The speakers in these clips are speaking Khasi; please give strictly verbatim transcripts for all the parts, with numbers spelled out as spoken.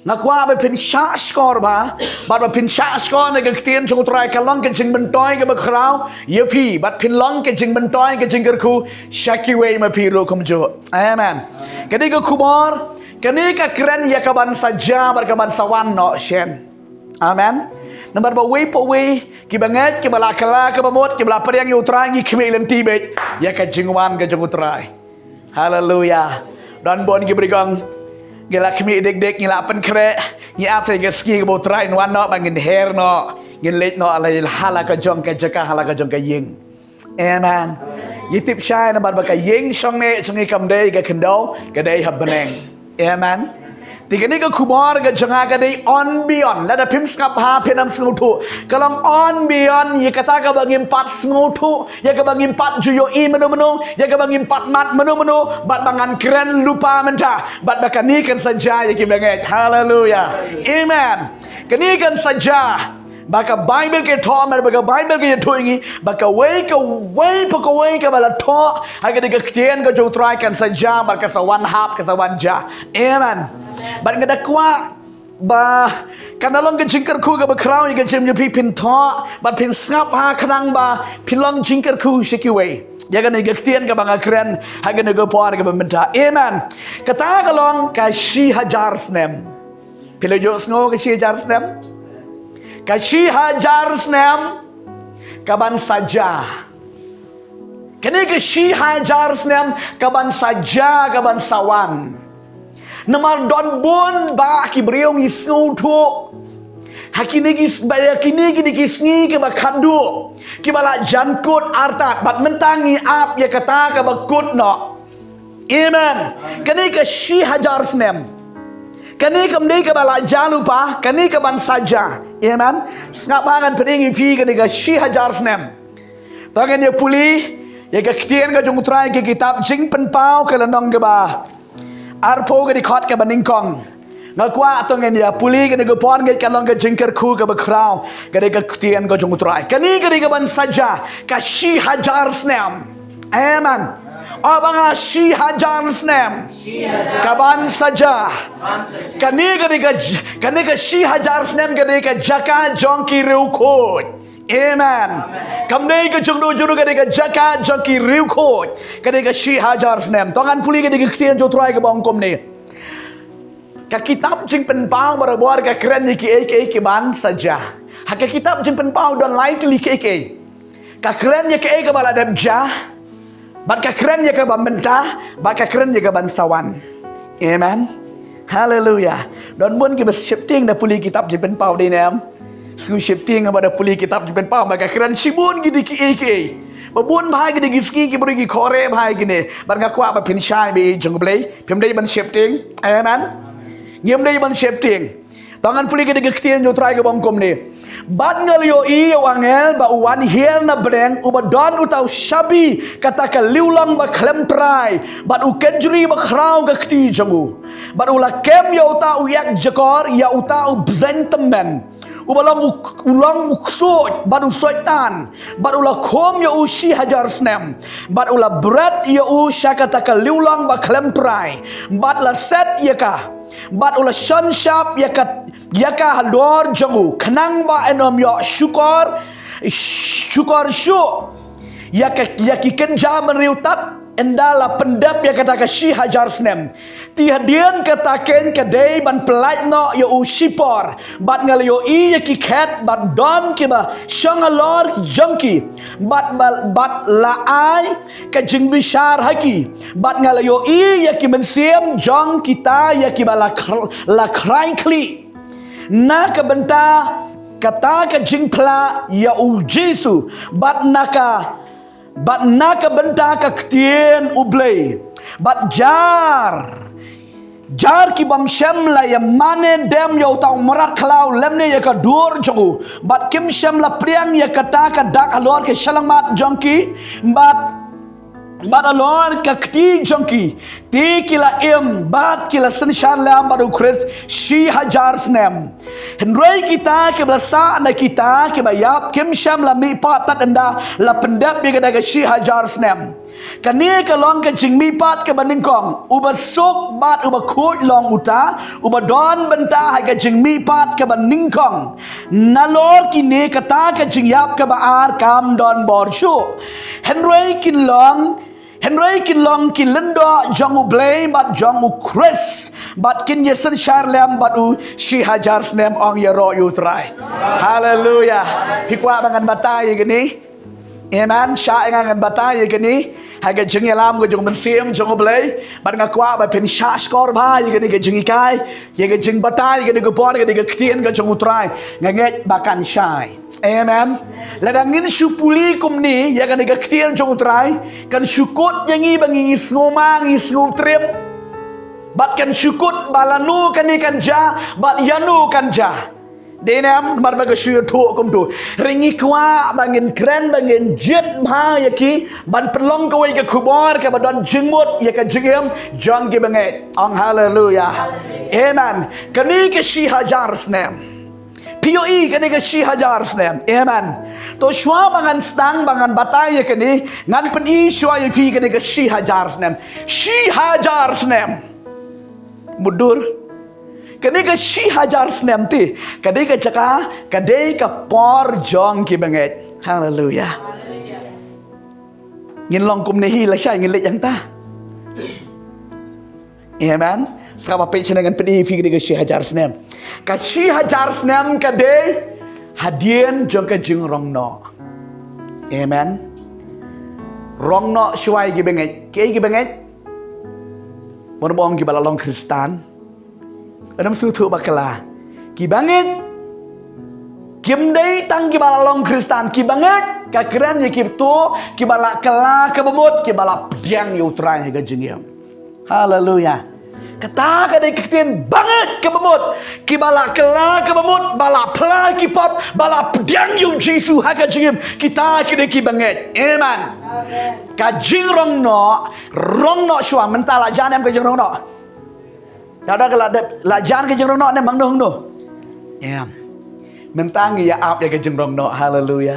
Nga kwah ba phin shah shkor bha, bad ba phin shah shkor na ka ktien jong U Trai, ka long ka jingmyntoi kaba khraw ïa phi, bad phin long ka jingmyntoi ka jingkyrkhu sha kiwei ma phi ruh kumjuh. Amen. Kane ka khubor, kane ka kren ïa ka ban sa jia bad ka ban sa wan noh shen. Amen. Namar ba wei pa wei, kiba ngeit, kiba la kylla, kiba mut, kiba la pdiang ïa U Trai, ngi khmih lynti beit ïa ka jingwan ka jong U Trai. Haleluya. Don bun ki briew ki ong, ngi la khmih dik dik, ngi la pynkhreh, ngi ap sa ïa ka sngi kaba U Trai un wan noh ba ngin her noh, ngin leit noh ha la ka jong ka jaka, ha la ka jong ka ïing. Amen. Ngi tip shai namar ba ka ïing shong neh jong ngi kam dei ha ka khyndew, ka dei ha bneng. Amen. Te kane ka khubor ka jong nga ka dei on beyond. Lada phim sngap bha, phin ym sngewthuh. Ka long on beyond ïa kata kaba ngim pat sngewthuh, ïa kaba ngim pat ju ïohi mano mano, ïa kaba ngim pat mad mano mano, bad ba ngan kren lypa mynta, bad ba kane kan sa jia ïa kiba ngeit. Haleluya. Amen. Kane kan sa jia. Ba ka Baibl ka thoh, namar ba ka Baibl ka ïathuh ïa ngi ba kawei kawei pa kawei kaba la thoh ha kane ka ktien ka jong U Trai kan sa jia, bad ka sa wan hap, ka sa wan jia. Amen. Bad nga da kwah ba kan da long ka jingkyrkhu kaba khraw ïa ka jingim jong phi, phin thoh bad phin sngap ha khnang ba phin long jingkyrkhu sha kiwei ïa kane ka ktien kaba nga kren ha kane ka por kaba mynta. Amen. Kata ka long ka shi hajar snem. Phi la ïohsngew ka shi hajar snem? Ka shi hajar snem ka ban sa jia. Kane ka shi hajar snem ka ban sa jia, ka ban sa wan. Namar don bun bah ki briew ngi sngewthuh ha kine ki, ba ïa kine ki dei ki sngi kiba khatduh, kiba la jan kut artat, bad mynta ngi ap ïa kata kaba kut noh. Amen. Kane ka shi hajar snem. Kane kam dei kaba la jia lypa, kane ka ban sa jia. Amen. Sngap bha, ngan pyni ïa phi kane ka shi hajar snem. To ngin ïa pule ïa ka ktien ka jong U Trai ha ka kitab Jingpynpaw ka lynnong kaba arphew, ka dkhot kaba nyngkong. Nga kwah to ngin ïa pule kane ka por, ngeit ka long ka jingkyrkhu kaba khraw, kane ka ktien ka jong U Trai. Kane ka dei ka ban sa jia ka shi hajar snem. Amen. O ba nga, shi hajar snem ka ban sa jia. Kane ka dei ka j-, kane ka shi hajar snem ka dei ka jaka jong ki riewkhuid. Amen. Kam dei ka jong u, jong u, ka dei ka jaka jong ki riewkhuid. Ka dei ka shi hajar snem. To ngan pule ka dei ka ktien jong U Trai kaba ong kumne. Ka kitab Jingpynpaw barabor ka kren ïa kiei kiei ki ban sa jia. Ha ka kitab Jingpynpaw don lai tylli kiei kiei. Ka kren ïa kaei kaba la dep jia, bad ka kren ïa kaba mynta, bad ka kren ïa ka ban sa wan. Amen. Haleluya. Don bun kiba sheptieng da pule kitab Jingpynpaw, dei ne em? Shu sheptieng ba da pule kitab Jingpynpaw, ba ka kren shibun ki dei kiei kiei. Ba bun bha ki dei ki sngi ki briew ki khreh bha ïa kine. Bad nga kwah ba phin shai beit jong U Blei. Phim dei ban sheptieng. Amen. Ngim dei ban sheptieng. To ngan pule ka dei ka ktien jong U Trai kaba ong kumne. Bad nga la ïohi ïa u angel ba u wan hiar na bneng, uba don uta u shabi kata ka liwlong ba khlem trai, bad u kynjri ba khraw ka kti jong u. Bad u la kem ïa uta u ïakjakor, ïa uta u bseiñ tymmen, uba long u, u long u ksuid bad u soitan, bad u la khum ïa u shi hajar snem, bad u la bret ïa u sha kata ka liwlong ba khlem trai, bad la set ïa ka, bad u la shon shap ïa ka, ïa ka halor jong u, khnang ba un ym ïoh shukor, shukor shuh ïa ka, ïa ki kynja bynriew tad, ynda la pyndep ïa kata ka shi hajar snem. Te hadien kata keiñ ka dei ban pyllait noh ïa u shipor. Bad nga la ïohi ïa ki khet, bad don kiba shong halor jong ki. Bad, bad, bad la ai ka jingbishar ha ki. Bad nga la ïohi ïa ki mynsiem jong kita ïa kiba la khr-, la khrai khlieh na ka bynta kata ka jingphla ïa U Jisu, bad na ka, bad na ka bynta ka ktien U Blei. Bad jar, jar ki bym shym la ïamane dem ïa uta u mrad khlaw lymne ïa ka dur jong u, bad kim shym la pdiang ïa kata ka dak halor ka shyllangmat jong ki, bad, bad halor ka kti jong ki. Te ki la im, bad ki la synshar lem bad U Khrist shi hajar snem. Hynrei kita kiba sah na kita kiba ïap kim shym la mihpat tad ynda la pyndep ïa kata ka shi hajar snem. Kane ka long ka jingmihpat kaba nyngkong, uba suk bad uba khuid long uta uba don bynta ha ka jingmihpat kaba nyngkong. Nalor kine kata ka jingïap kaba ar kam don bor shuh. Hynrei kin long Hynrei kin long ki lyngdoh jong U Blei bad jong U Khrist, bad kin ïasynshar lem bad u shi hajar snem, ong ïaroh ïa U Trai. Haleluya. Phi kwah ba ngan batai ïa kane? Amen. Shah ïa nga ngan batai ïa kane ha ka jingïalam ka jong U Mynsiem jong U Blei. Bad nga kwah ba phin shah shkor bha ïa kane ka jinghikai, ïa ka jingbatai ïa kane ka por, ïa kane ka ktien ka jong U Trai. Nga ngeit ba kan shai. Amen. Lada ngin shu pule kumne ïa kane ka ktien jong U Trai, kan shu kut ïa ngi ba ngi, ngi sngewma, ngi sngewtriem. Bad kan shu kut ba lano kane kan jia bad ïano kan jia. Dei ne em? Namar ba ka shu ïathuh kumto. Hynrei ngi kwah ba ngin kren, ba ngin jied bha ïa ki, ban pynlong kawei ka khubor kaba don jingmut ïa ka jingim jong ki bangeit. Ong haleluya. Amen. Kane ka shi hajar snem. Phi ïohi kane ka shi hajar snem. Amen. To shuwa ba ngan sdang, ba ngan batai ïa kane, ngan pyni shuwa ïa phi kane ka shi hajar snem. Shi hajar snem. Mutdur. Kane ka shi hajar snem te, ka dei ka jaka, ka dei ka por jong ki bangeit. Haleluya. Ngin long kumne hi lashai ngin leit hangta. Amen. Sngap ba peit shane ngan pyni phi kane ka shi hajar snem. Ka shi hajar snem ka dei hadien jong ka jingrong noh. Amen. Rong noh shuwa ïa ki bangeit. Kiei ki bangeit? Bun ba ong kiba la long Khristan. Ym sngewthuh bakla. Ki bangeit kim dei tang kiba la long Khristan. Ki bangeit ka kren ïa kito kiba la kylla kaba mut, kiba la pdiang ïa U Trai ha ka jingim. Haleluya. Kata ka dei ka ktien bangeit kaba mut. Kiba la kylla kaba mut, ba la phla ki pop, ba la pdiang ïa U Jisu ha ka jingim. Kita ki dei ki bangeit. Amen. Ka jingrong noh, rong noh shuwa, mynta la jan em ka jingrong noh? Lada ka la dep, la jan ka jingrong noh ne mangno hangno? Em. Mynta ngi ïa ap ïa ka jingrong noh. Haleluya.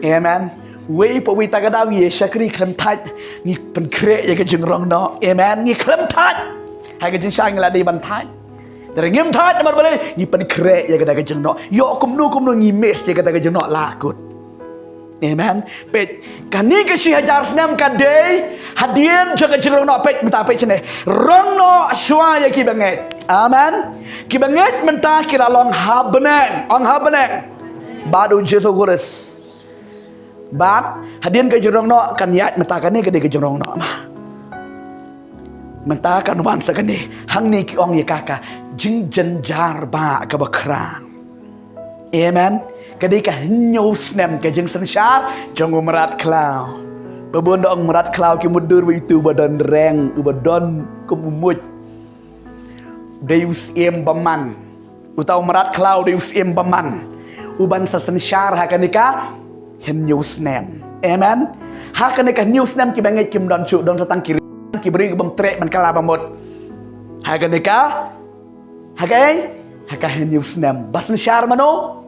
Amen. Wei pa wei ta ka daw ngi ïa shakri khlem thait, ngi pynkhreh ïa ka jingrong noh. Amen. Ngi khlem thait. Hai ka jingshai ngi la dei ban thait. Tang ngim thait namar balei? Ngi pynkhreh ïa kata ka jingnoh. Ïoh kumno kumno ngi miss ïa kata ka jingnoh la kut. Amen. Peit, kane ka shi hajar snem ka dei hadien jong ka jingrong noh. Peit mynta, peit shane. Rong noh shuwa ïa ki bangeit. Amen. Ki bangeit mynta ki la long ha bneng. Ong ha bneng. Bad U Jisu Khrist. Bad hadien ka jingrong noh kan ïaid mynta, kane ka dei ka jingrong noh ma. Mynta kan wan sa kane, hangne ki ong ïa ka ka jingjynjar ba kaba khraw. Amen. Ka dei ka hynñiew snem ka jingsynshar jong u mrad khlaw. Ba bun da ong mrad khlaw ki mutdur ba itu ba don reng, uba don kum u muid. Dei u syiem bymman. Uta u mrad khlaw dei u syiem bymman. Uban sa synshar ha kane ka hynñiew snem. Amen. Ha kane ka hynñiew snem ki bangeit kim don shuh, don sa tang ki, ki briew ki bym treh ban kylla ba mut. Ha kane ka Ha kaei? Ha ka hynñiew snem ba synshar mano?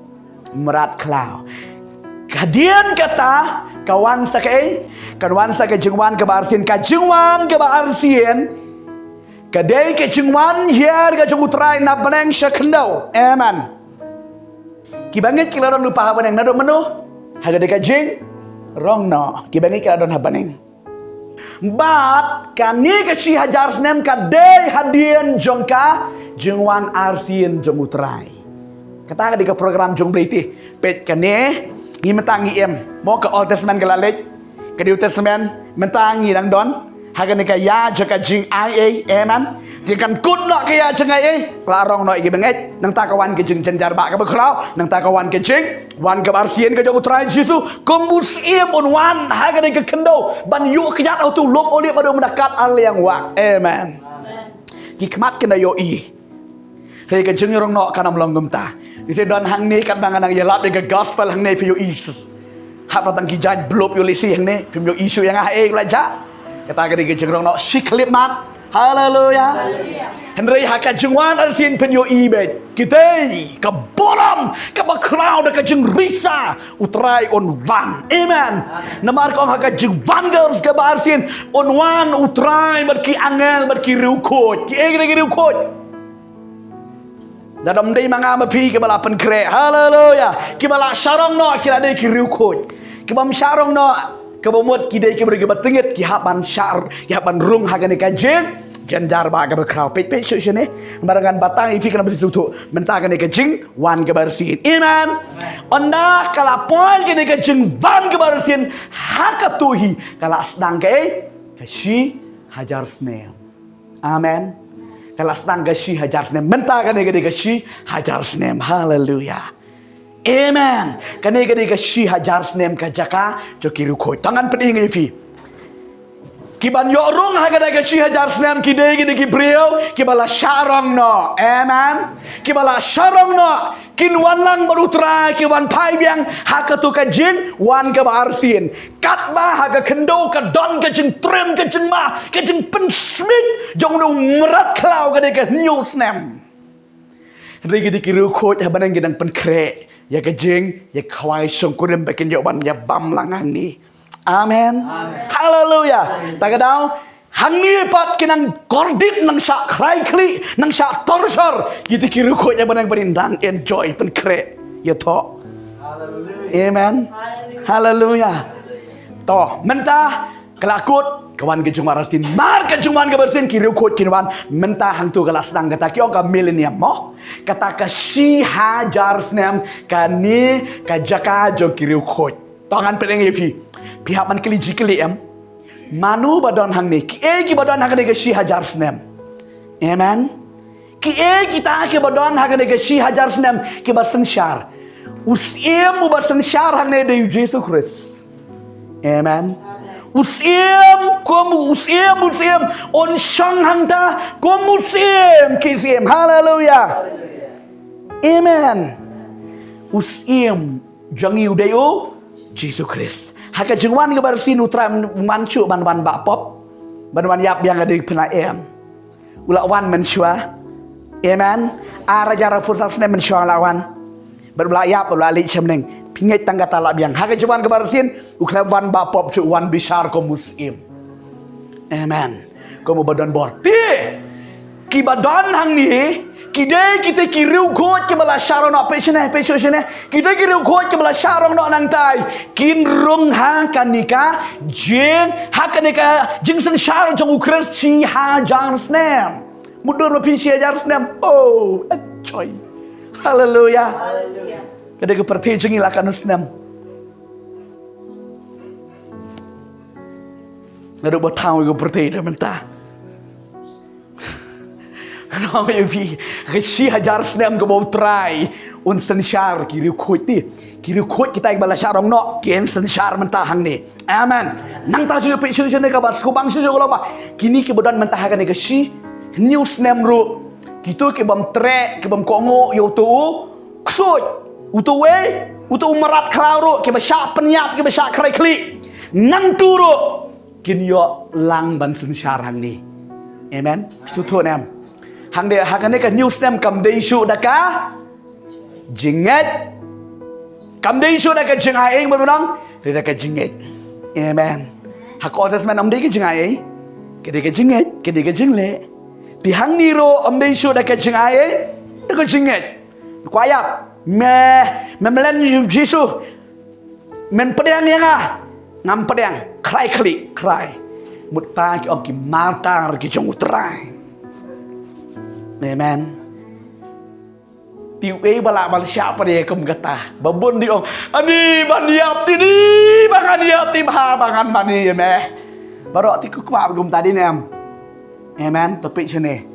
Mrad khlaw. Hadien kata ka wan sa kaei? Kan wan sa ka jingwan kaba arsien. Ka jingwan kaba arsien ka dei ka jingwan hiar ka jong U Trai na bneng sha khyndew. Amen. Ki bangeit ki la don lypa ha bneng naduh mano? Ha ka dei ka jingrong noh. Ki bangeit ki la don ha bneng. Bad kane ka shi hajar snem ka dei hadien jong ka jingwan arsien jong U Trai. Kata ka dei ka program jong U Blei te. Peit kane, ngi mynta ngi im. Mo ka Old Testament ka la leit. Ka New Testament mynta ngi dang don. Ha kane ka ïa jong ka jingai ei, amen. Te kan kut noh ka ïa jong ka ei. Ka la rong noh ïa ki bangeit. Nangta ka wan ka jingjynjar ba kaba khraw. Nangta ka wan ka jing Wan kaba arsien ka jong U Trai Jisu, kum u syiem un wan ha kane ka khyndew ban ïuh kjat ha utu u lum Olib haduh mynta kat ar liang wah. Amen. Ki khmat kin da ïohi. Hynrei ka jingrong noh kan ym long kumta. Ngi shu don hangne katba nga nang ïalap ïa ka gospel hangne phi ïohi. Hap la tang ki jaiñ blub ïoh lehse hangne, phim ïohi shuh ïa nga haei la jia. Kata ka dei ka jingrong noh shi khyllipmat. Haleluya. Hynrei ha ka jingwan arsien phin ïohi beit, kitei ka burom kaba khraw da ka jingrisa, U Trai un wan. Amen. Namar ka ong ha ka jingwan ka arsien un wan U Trai bad ki angel bad ki riewkhuid. Kiei ki riewkhuid? Lada ym dei ma nga ma phi kiba la pynkhreh. Haleluya. Kiba la sarong noh ki la dei ki riewkhuid. Kiba ym sarong noh, kaba mut ki dei ki briew kiba tyngit, ki hap ban sar, ki hap ban rung ha kane ka jing jynjar ba kaba khraw. Peit, peit shuh shuh ne. Namar ngan batai ïa phi kane ba shisha. Mynta kane ka jingwan kaba arsien. Amen. Ynda ka la poi kane ka jingwan kaba arsien, ha kato hi ka la sdang kaei? Ka shi hajar snem. Amen. Ka la sdang ka shi hajar snem. Mynta kane ka dei ka shi hajar snem. Haleluya. Amen. Kane ka dei ka shi hajar snem ka jaka jong ki riewkhuid. To ngan pyni ïa phi. Kiban ïoh rung ha kane ka shi hajar snem ki dei, ki dei ki briew kiba la sarong noh. Amen. Kiba la sarong noh. Kin wan lang bad U Trai, kin wan phai biang ha kato ka jingwan kaba arsien. Katba ha ka khyndew ka don ka jingtriem, ka jingma, ka jingpynsmit jong u mrad khlaw, ka dei ka hynñiew snem. Hynrei ki dei ki riewkhuid ha bneng ki dang pynkhreh ïa ka jing, ïa ka khawai shongkurim ba kin ïoh ban ïa bam lang hangne. Amen. Amen. Haleluya. Ta ka daw, hangne pat ki nang kordit, nang shah khrai khlieh, nang shah torture. Ki dei ki riewkhuid ha bneng ba kin dang enjoy, pynkhreh ïa thoh. Amen. Haleluya. To, mynta ka la kut ka wan ka jingwan arsien. Mar ka jingwan kaba arsien ki riewkhuid kin wan. Mynta hangto ka la sdang kata ki ong ka millennium mo. Kata ka shi hajar snem, kane ka jaka jong ki riewkhuid. To ngan pyni ïa phi. Phi hap ban kylli ji kylli em. Mano ba don hangne? Kiei kiba don hangne ka shi hajar snem? Amen. Kiei kita kiba don hangne ka shi hajar snem kiba synshar? U Syiem uba synshar hangne dei U Jisu Khrist. Amen. U Syiem, kum u Syiem, u Syiem un shong hangta kum u Syiem ki syiem. Haleluya. Amen. U Syiem jong ngi u dei U Jisu Khrist. Ha ka jingwan kaba arsien U Trai um wan shuh ban wan bah pop, ban wan ïap biang ha dipynna em. U la wan mynshuwa. Amen. Ar hajar arphew saw snem mynshuwa u la wan. Bad u la ïap, u la leit sha bneng. Phi ngeit tang kata la biang. Ha ka jingwan kaba arsien u khlem wan bah pop shuh, u wan bishar kum u Syiem. Amen. Kum uba don bor. Te kiba don hangne ki dei kita ki riewkhuid kiba la sarong noh. Peit shane, peit shuh shane. Ki dei ki riewkhuid kiba la sarong noh nangtai. Kin rung ha kane ka jing, ha kane ka jingsynshar jong U Khrist shi hajar snem. Mutdur ma phi shi hajar snem? Oh, enjoy. Haleluya. Ka dei ka pyrthei jong ngi la katno snem? Nga dei ba tang ïa ka pyrthei da mynta. Nga ong ïa phi, ka shi hajar snem kaba U Trai un synshar ki riewkhuid te. Ki riewkhuid kita kiba la sarong noh kin synshar mynta hangne. Amen. Nangta shu peit shu shu ne kaba shu bang shu shu kaba kine kiba don mynta ha kane ka shi hynñiew snem ruh. Kito ki bym treh, ki bym kohnguh ïa uto u ksuid, uto uwei, uto u mrad khlaw ruh, kiba shah pynïap, kiba shah khrai khlieh. Nangto ruh kin ïoh lang ban synshar hangne. Amen. Shu thuh ne em? Hangne ha kane ka hynñiew snem kam dei shuh da ka jingngeit. Kam dei shuh da ka jingai ei, bad ba nang dei da ka jingngeit. Amen. Ha ka Old Testament ym dei ka jingai ei. Ka dei ka jingngeit, ka dei ka jingleh. Te hangne ruh ym dei shuh da ka jingai ei, da ka jingngeit. Kwah ïap, me, me mlien ïa u Jisu. Men pdiang ïa nga. Ngam pdiang. Khrai khlieh, khrai. Mut ta ki ong ki martar ki jong U Trai. Amen. Te uei ba lah ban shah pdiang kum kata? Ba bun di ong, ani ban ïap te, ni ba ngan ïap te, ba, ba ngan mane ïa me. Baroh te ki kwah kumta di ne em? Amen. To peit shane.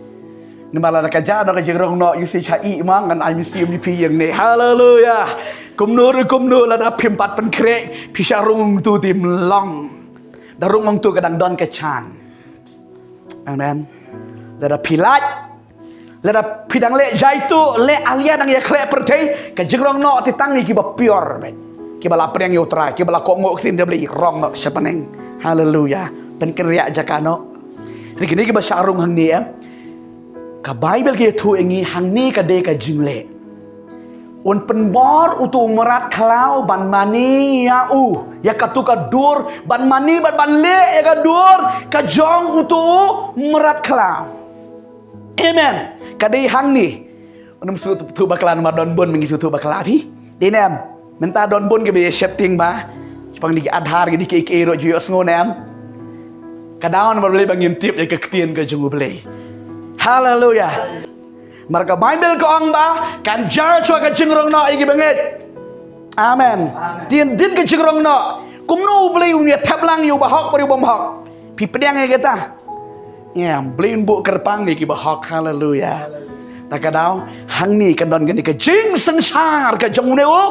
Namar lada ka jia noh ka jingrong noh, ïa u Syiem sha i ma ngan ai mynsiem ïa phi ïa ngi ne. Haleluya. Kumno ruh kumno lada phim pat pynkhreh, phi shah rung hangto te ym long. Da rung hangto ka dang don ka chance. Amen. Lada phi lait, lada phi dang leh jaituh, leh alia dang ïakhleh pyrthei, ka jingrong noh te tang ïa kiba pure beit. Kiba la pdiang ïa U Trai, kiba la kohnguh ktien U Blei, rong noh sha bneng. Haleluya. Pynkynriah jaka noh. Te kine kiba shah rung hangne, em, ka Baibl ka ïathuh ïa ngi hangne ka dei ka jingleh. Un pynbor uto u mrad khlaw ban mane ïa u, ïa kato ka dur, ban mane, ban, ban leh ïa ka dur ka jong uto u mrad khlaw. Amen. Ka dei hangne. Ym sngewthuh bakla namar don bun ma ngi sngewthuh bakla phi. Dei ne em? Mynta don bun kiba ïa sheptieng ba shaphang dei ki Aadhaar, ki dei kiei kiei ruh ju ïohsngew ne em? Ka daw namar balei ba ngim tip ïa ka ktien ka jong U Blei. Haleluya. Namar ka Baibl ka ong ba kan judge ïa ka jingrong noh ïa kiba ngeit. Amen. Dien dien ka jingrong noh. Kumno U Blei un ïa thep lang ïa uba hok bad uba ym hok? Phi pdiang ïa kata. Ïa, Blei un buh kyrpang ïa kiba hok. Haleluya. Ta ka daw, hangne kan don kane ka jingsynshar ka jong une u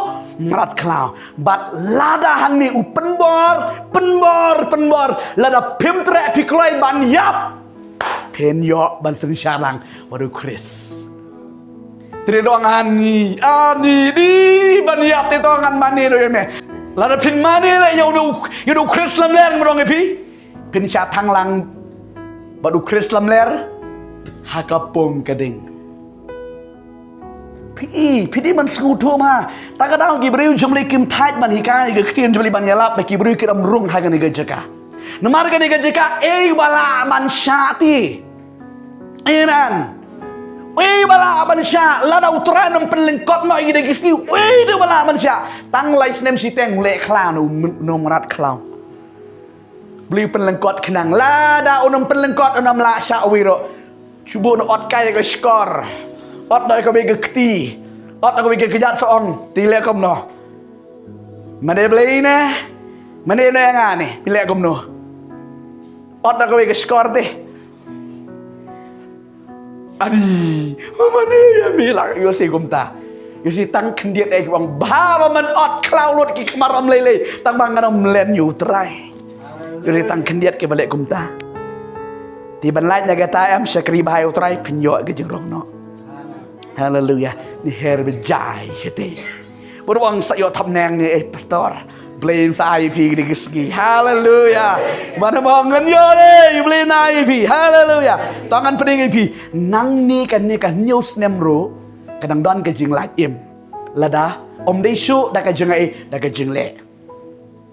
mrad khlaw. Bad lada hangne u pynbor, pynbor, pynbor, lada phim treh phi kloi ban ïap, phin ïoh ban synshar lang bad U Khrist. Te dei tang ani, ani dei ban ïap, te tang ngan mane noh ïa me. Lada phin mane leh ïa une u, ïa une U Khrist lamler, ngan ong ïa phi, phin shah thang lang bad U Khrist lamler ha ka pung ka ding. Phi, phi dei ban sngewthuh ma. Ta ka daw ki briew jong U Blei kim thait ban hikai ïa ka ktien jong U Blei ban ïalap bad ki briew ki dang rung ha kane ka jaka. Namar kane ka jaka ei ba lah ban shah te. Amen. Ei ba lah ban shah, lada U Trai un pynlyngkot noh ïa kine ki sngi, ei te ba lah ban shah. Tang lai snem shiteng u leh khlaw, une u mrad khlaw. Blei pynlyngkot khnang, lada un ym pynlyngkot un ym lah shah uwei ruh. Shu buh noh ot kai ka shkor. Ot noh kawei ka kti. Ot noh kawei ka kjat, sa ong te leh kumno? Mane Blei ne? Mane ne nga ne? Phi leh kumno? Ot noh kawei ka shkor te. Ani, mane ïa me lah, ïoh shi kumta. Ïoh shi tang khyndiat eh ki ong ba, ba man ot khlaw lut ki khmar ym lei lei. Tang ba ngan ym len ïa U Trai. Ïoh shi tang khyndiat kiba leh kumta. Te ban lait na kata em, shakri bha ïa U Trai, phin ïoh ka jingrong noh. Haleluya. Ni her bejai shite. Bad ong sa ïoh thapniang ne, eh, pastor. Blei sa ai phi kine ki sngi. Haleluya. Ban ong ngan ïoh ne, Blei na ai phi. Haleluya. To ngan pynïeng ïa phi. Nangne kane ka hynñiew snem ruh ka dang don ka jinglait im. Lada ym dei shuh da ka jingai, da ka jingleh.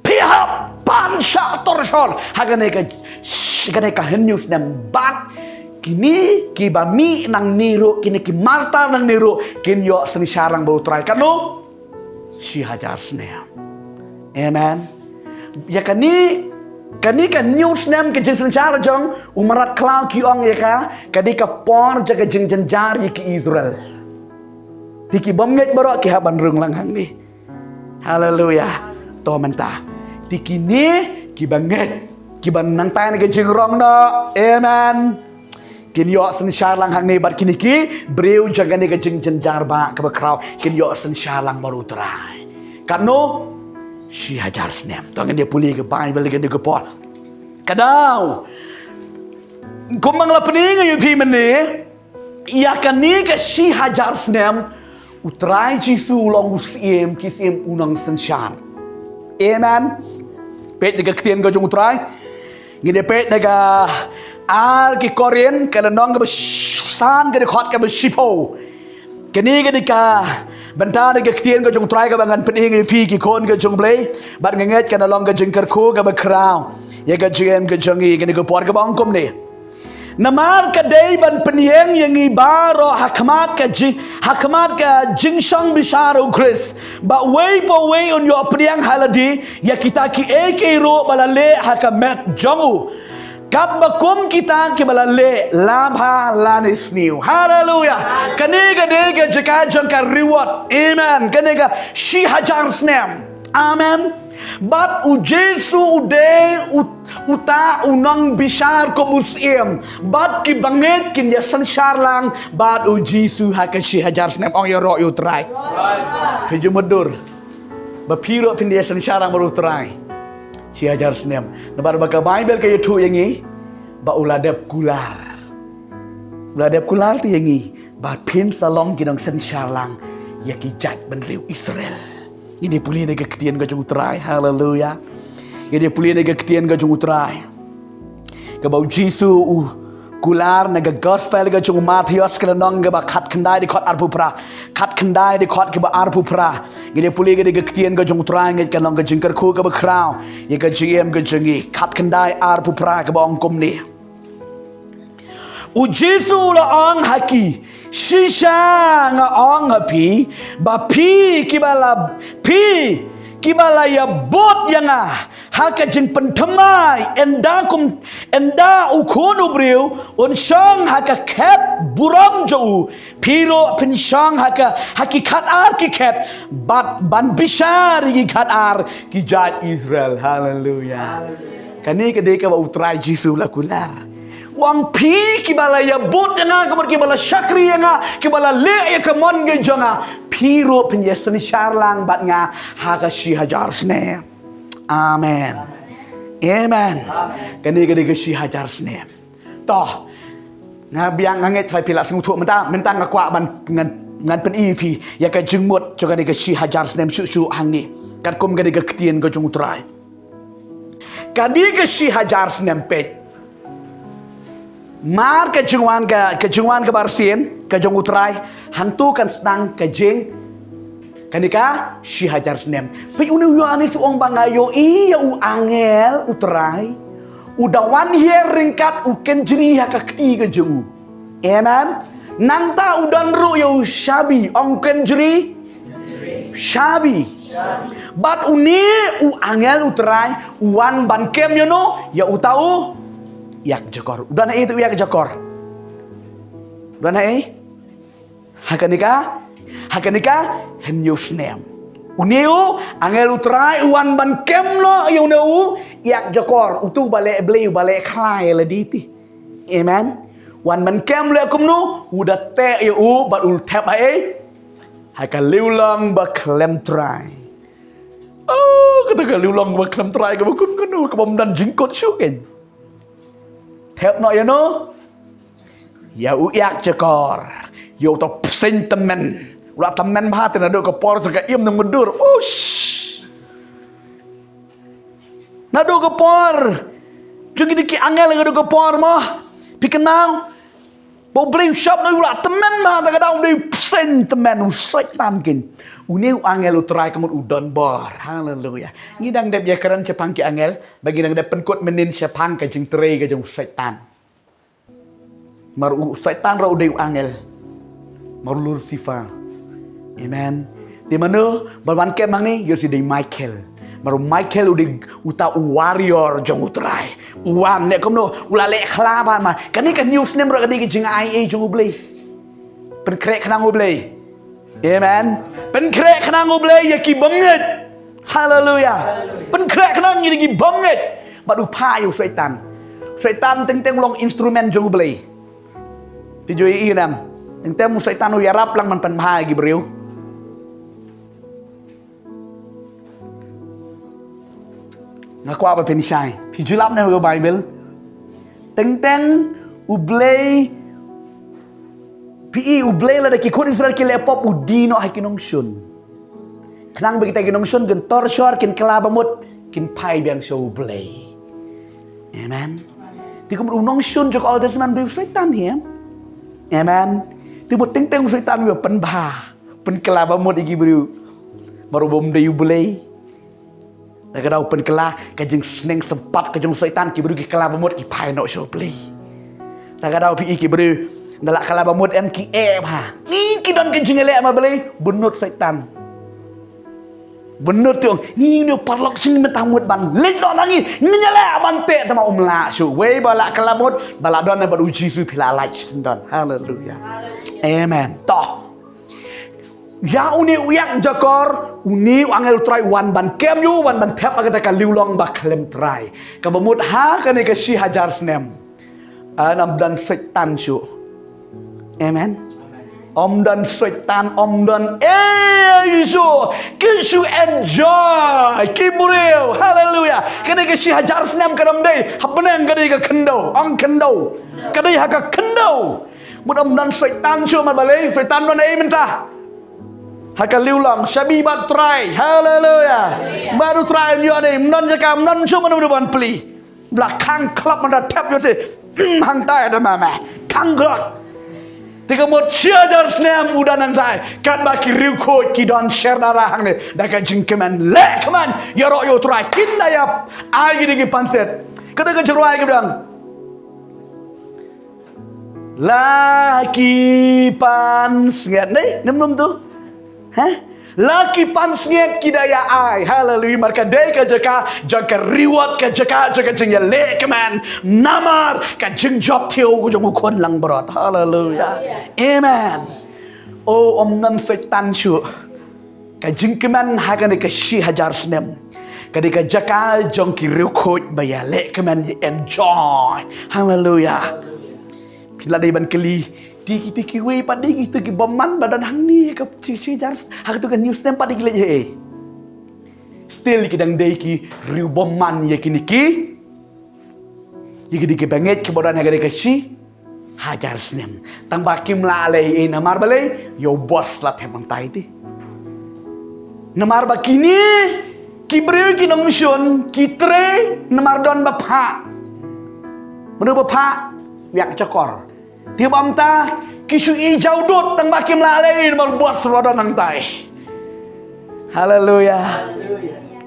Phi hap ban shah torshor ha kane ka, kane ka hynñiew snem bad kine kiba mih nangne ruh, kine ki martyr nangne ruh kin ïoh synshar lang bad U Trai. Katno? Shi hajar snem. Amen. Ïa kane, kane ka hynñiew snem ka jingsynshar jong u mrad khlaw ki ong ïa ka, ka dei ka por jong ka jingjynjar ïa ki Israel. Te ki bym ngeit baroh ki hap ban rung lang hangne. Haleluya. To mynta te kine kiba ngeit, kiba nangta na ka jingrong noh. Amen. Kin ïoh synshar lang hangne bad kine ki briew jong kane ka jingjynjar ba kaba khraw kin ïoh synshar lang bad U Trai. Katno? Shi hajar snem. To ngin ïa pule ka Baibl kane ka por. Ka daw, kumba nga la pynïeng ïa phi mynne, ïa kane ka shi hajar snem, U Trai Jisu u long u Syiem ki syiem, u nongsynshar. Amen. Peit na ka ktien ka jong U Trai. Ngin ïa peit na ka ar ki Korinth, ka lynnong kaba sh-, san, ka dkhot kaba shiphew. Kane ka dei ka bynta na ka ktien ka jong U Trai kaba ngan pynïeng ïa phi ki khun ka jong U Blei. Bad nga ngeit kan long ka jingkyrkhu kaba khraw ïa ka jingim ka jong ngi kane ka por, kaba ong kumne. Namar ka dei ban pynïeng ïa ngi baroh ha khmat ka ji-, ha khmat ka jingshong bishar U Khrist, ba uwei pa uwei un ïoh pdiang ha lade ïa kita kiei kiei ruh ba la leh ha ka met jong u, katba kum kita kiba la leh la bha lane sniew. Haleluya. Kane ka dei ka jaka jong ka reward. Amen. Kane ka shi hajar snem. Amen. Bad U Jisu u dei u, uta u nongbishar kum u Syiem. Bad kiba ngeit kin ïa synshar lang bad U Jisu ha ka shi hajar snem. Ong ïaroh ïa U Trai. Phi ju mutdur ba phi ruh phin ïa synshar lang bad U Trai shi hajar snem. Namar ba ka Baibl ka ïathuh ïa ngi ba u la dep kular. U la dep kular te ïa ngi ba phin sa long ki nongsynshar lang ïa ki jaitbynriew Israel. Ngin ïa pule na ka ktien ka jong U Trai. Haleluya. Ngin ïa pule na ka ktien ka jong U Trai, kaba U Jisu u, Kular na ka gospel ka jong u Mathaios ka lynnong kaba khatkhyndai dkhot arphew phra. Khatkhyndai dkhot kaba arphew phra. Ngi dei pule ka dei ka ktien ka jong u Trai, ngi ka long ka jingkyrkhu kaba khraw ïa ka jingim ka jong ngi. Khatkhyndai arphew phra kaba ong kumne. U Jisu u la ong ha ki, shisha nga ong ha phi, ba phi kiba la, phi kiba la ïabud ïa nga ha ka jingpynthymmai, ynda kum, ynda u Khun u Briew un shong ha ka khet burom jong u, phi ruh phin shong ha ka, ha ki khatar ki khet, bad ban bishar ïa ki khatar ki jait Israel. Haleluya. Kane ka dei kaba u Trai Jisu u la kular. U ong phi kiba la ïabud ïa nga, ka mut kiba la shakri ïa nga, kiba la leh ïa ka mon ka jong nga, phi ruh phin ïasynshar lang bad nga ha ka shi hajar snem. Amen. Amen. Kane ka dei ka shi hajar snem. To, nga biang, nga ngeit ba phi la sngewthuh mynta, mynta nga kwah ban ngan, ngan pyni ïa phi ïa ka jingmut jong kane ka shi hajar snem shuh shuh hangne. Katkum kane ka ktien ka jong u Trai. Kane ka shi hajar snem, peit. Mar ka jingwan ka, ka jingwan kaba arsien ka jong u Trai, hangto kan sdang ka jing, kane ka shi hajar snem. Peit, une u Ïoannis u ong ba nga ïohi ïa u angel u Trai u da wan hiar ryngkat u kynjri ha ka kti ka jong u. Amen. Nangta u don ruh ïa u shabi, ong kynjri shabi. Bad une u angel u Trai u wan ban kem ïa uno, ïa uta u ïakjakor. U don haei uta u ïakjakor? U don haei? Ha kane ka, ha kane ka hynñiew snem. Une u angel u Trai u wan ban kem noh ïa une u ïakjakor. Uto uba leh blei, uba leh khlai la dei te. Amen. Wan ban kem leh kumno, u da teh ïa u bad u thep haei? Ha ka liwlong ba khlem trai. Oh, kata ka liwlong ba khlem trai kaba kum kano, kaba ym don jingkut shuh kein. Thep noh ïa uno, ïa u ïakjakor. Ïa uta u bseiñ tymmen. U la tymmen bha te naduh ka por jong ka im nongmyndur. Ush. Naduh ka por jong kine ki angel, naduh ka por mo, phi kynmaw ba U Blei u shop noh, u la tymmen bha, ta ka daw u dei u bseiñ tymmen, u Soitan kein. Une u angel u Trai ka mut u don bor. Haleluya. Ngi dang dep ïakren shaphang ki angel, ba ngi dang dep pynkut mynnin shaphang ka jingtrei ka jong u Soitan. Namar u Soitan ruh u dei u angel. Namar u Lucifer. Amen. Te mano ba wan kem hangne? Ïoh shi dei Michael. Namar u Michael u dei uta u warrior jong u Trai. U wan leh kumno? U la leh khla bha ma. Kane ka hynñiew snem ruh ka dei ka jingai ei jong U Blei. Pynkhreh khnang U Blei. Amen. Pynkhreh khnang U Blei ïa ki bymngeit. Haleluya. Pynkhreh khnang ïa ki bymngeit. Bad u phah ïa u Soitan. Soitan teng teng u long instrument jong U Blei. Phi ju ïohi ne em? Teng teng u Soitan u ïarap lang ban pynbha ïa ki briew. Nga kwah ba phin shai. Phi ju lap ne ha ka Baibl? Teng teng U Blei, phi i, U Blei lada ki khun Israel ki leh pop, u die noh ha ki nongshun. Khnang ba kita ki nongshun kin torshor, kin kylla bamut, kin phai biang sha U Blei. Amen. Te kumno u nongshun jong ka Old Testament u dei u Soitan hi em? Amen. Te mut teng teng u Soitan u ïa pynbha, pynkylla bamut ïa ki briew. Namar u bym dei U Blei. Ta ka daw pynkylla, ka jingsneng sympat ka jong u Soitan, ki briew ki kylla bamut ki phai noh sha U Blei. Ta ka daw phi i ki briew, da lah kylla bamut em ki eh bha. Ni ki don ka jingïaleh ma Blei, bynnud Soitan. Bynnud te ong, ni ni paralok jong ngi mynta mut ban leit noh na ngi, ngin ïaleh ban teh, tangba um lah shuh. Wei ba lah kylla bamut, ba lah don bad U Jisu phi lah lait shisyndon. Haleluya. Amen. To. Ïa une u ïakjakor, une u angel u Trai u wan ban kem ïa u, wan ban thep ha kata ka liwlong ba khlem trai. Kaba mut ha kane ka shi hajar snem, ym don Soitan shuh. Amen. Ym don Soitan, ym don ei ei shuh. Ki shu enjoy ki briew. Haleluya. Kane ka shi hajar snem kam dei ha bneng, ka dei ka khyndew. Ong khyndew. Ka dei ha ka khyndew. Mut ym don Soitan shuh ma balei, Soitan don ei mynta? Ha ka liwlong, shabi bad Trai. Haleluya. Bad u Trai un ïoh ne, ym don jaka, ym don shuh mano ban plie. Bla khang khlap man da thep ïoh te. Hangtai da ma ma. Khang khlap. Te ka mut shi hajar snem u don hangtai. Katba ki riewkhuid ki don sher dara hangne. Da ka jingkmen leh kmen. Ïaroh ïa u Trai kin da ïap. Ai ki dei ki pansngiat. Ka dei ka jingrwai ka biang. La ki pansngiat ne, nem nem tu. Heh? La ki pansngiat ki da ïa ai. Haleluya. Marka dei ka jaka jong ka reward, ka jaka jong ka jingïaleh kmen. Namar ka jingjop thiew jong u khun langbrot. Haleluya. Amen. O, ym don Soitan shuh. Ka jingkmen ha kane ka shi hajar snem ka dei ka jaka jong ki riewkhuid ba ïaleh kmen, ïa enjoy. Haleluya. Phi la dei ban kylli, te ki, te kiwei pat dei kito ki bymman ba don hangne ha ka shi, shi hajar s-, ha kato ka hynñiew snem pat dei ki leit haei? Still ki dang dei ki riewbymman ïa kine ki, ïa ki dei ki bangeit kiba don ha kane ka shi hajar snem. Tang ba kim lah leh ei, namar balei? Ïa u boss la thep hangtai te. Namar ba kine ki briew ki nongmishon ki trei namar don ba phah. Mano ba phah? Wiak jakor. Te ba mynta ki shu ïa jaw dud tang ba kim lah leh ei namar u boss la don hangtai. Haleluya.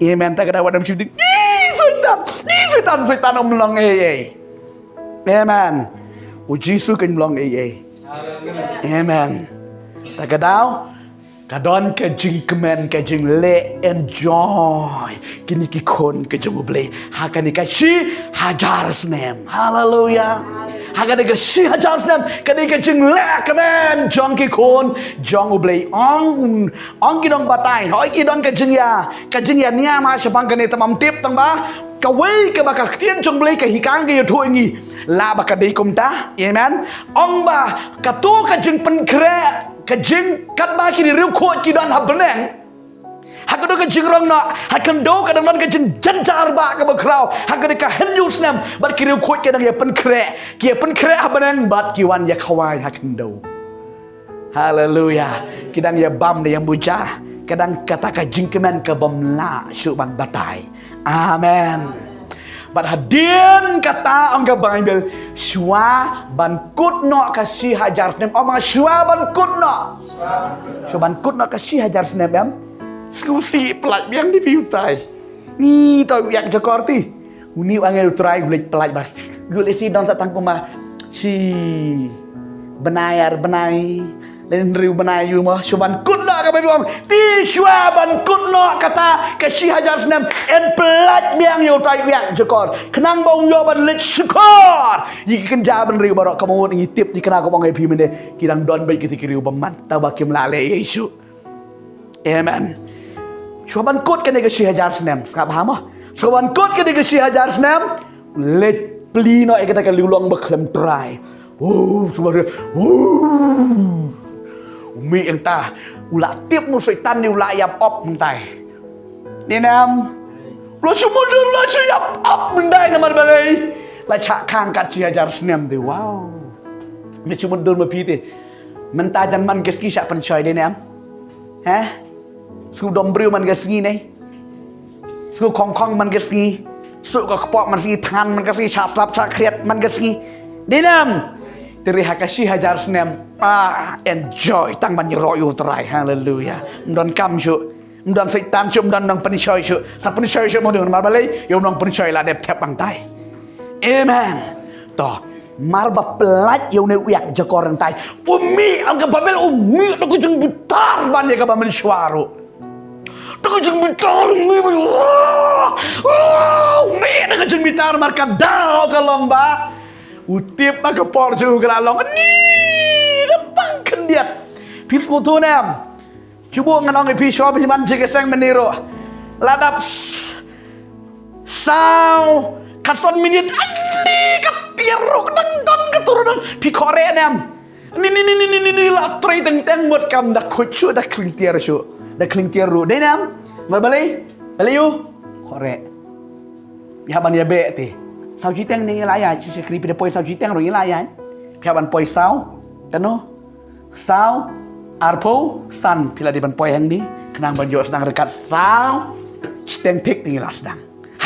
Amen. Ta ka daw wat dam shu ding. Ni Soitan, ni Soitan, Soitan ym long ei ei. Amen. U Jisu kan long ei ei. Amen. Ta ka daw ka don ka jingkmen, ka jingleh enjoy kine ki khun ka jong U Blei ha kane ka shi hajar snem. Haleluya. Ha kane ka shi hajar snem ka dei ka jingleh kmen jong ki khun jong U Blei. Ong, ong ki nongbatai, hoi ki don ka jingïa, ka jingïa niam ha shaphang kane te ym tip, tang ba kawei kaba ka ktien jong U Blei ka hikang ka ïathuh ïa ngi. Lah ba ka dei kumta. Amen. Ong ba kato ka jingpynkhreh, ka jing katba kine riewkhuid ki don ha bneng, ha kato ka jingrong noh ha khyndew ka dang don ka jingjynjar ba kaba khraw ha kane ka hynñiew snem, bad ki riewkhuid ki dang ïa pynkhreh, ki ïa pynkhreh ha bneng bad ki wan ïa khawai ha khyndew. Haleluya. Ki dang ïa bam da ïa muja. Ka dang kata ka jingkmen ka bym lah shuh ban batai. Amen. Bad hadien kata ong ka Baibl, shuwa ban kut noh ka shi hajar snem. Ong ba shuwa ban kut noh. Shuwa ban kut noh ka shi hajar snem em. Sngewsih, pyllait biang da phi utai. Ni to wiak jakor te. Une u angel U Trai u leit pyllait bha. Ïoh lehse don sa tang kumba shi bnai ar bnai, lane hynriew bnai ïa u mo, shuwa ban kut noh, ka Baibl ong. Te shuwa ban kut noh kata ka shi hajar snem, yn pyllait biang ïa utai u wiak jakor. Khnang ba un ïoh ban leit shukor ïa ki kynja bynriew baroh, ka mut ngi tip, ngi kynmaw kumba ong ïa phi mynne, ki dang don beit kito ki riewbymman, tang ba kim lah leh ei ei shuh. Amen. Shuwa ban kut kane ka shi hajar snem, sngap bha mo. Shuwa ban kut kane ka shi hajar snem, leit plie noh ïa kata ka liwlong ba khlem trai. Wow, shuwa ban, wow. U mih hangta, u la tip mo Soitan ne u la ïap op hangtai. Dei ne em? U la shu mudui, u la shu ïap op hangtai namar balei? La shah khang kat shi hajar snem te, wow. Me shu mudui ma phi te. Mynta jan man ka sngi shah pynshoi, dei ne em? Heh? Shu dom briew man ka sngi ne? Shu khong khong man ka sngi? Shu ka kpoh man sngi, than man ka sngi, shah slap shah khriat man ka sngi? Dei ne em? Te re ha ka shi hajar snem. Ah, enjoy. Tang ban ïaroh ïa U Trai. Haleluya. Ym don kam shuh. Ym don Soitan shuh, ym don nongpynshoi shuh. Sa pynshoi shuh mo dei namar balei? Ïa u nongpynshoi la dep thep hangtai. Amen. To, mar ba pyllait ïa une u wiak jakor hangtai, u mih, ong ka Baibl, u mih da ka jingbitar ban ïa kaba mynshuwa ruh. Da ka jingbitar u mih, u mih da ka jingbitar, mar ka daw ka long ba u tip ba ka por jong u ka la long. Ni da tang khyndiat. Phi sngewthuh ne em? Shu buh ngan ong ïa phi, shuwa phi man sha ka seng mynne ruh, la dap s-, saw khatsan minit, ani ka tiar ruh dang don, ka tur dang. Phi khreh ne em? Ni, ni, ni, la trei teng teng mut kam da khuid shuh, da khling tiar shuh. Da khling tiar ruh. Dei ne em? Balei? Balei ïa u? Khreh. Phi hap ban ïa beh te. Saw shiteng ne ngi la ïaid, shi shakri phi da poi saw shiteng ruh ngi la ïaid. Phi hap ban poi saw. Katno? Saw, arphew san phi la dei ban poi hangne, khnang ban ïoh sdang ryngkat saw shiteng thik te ngi la sdang.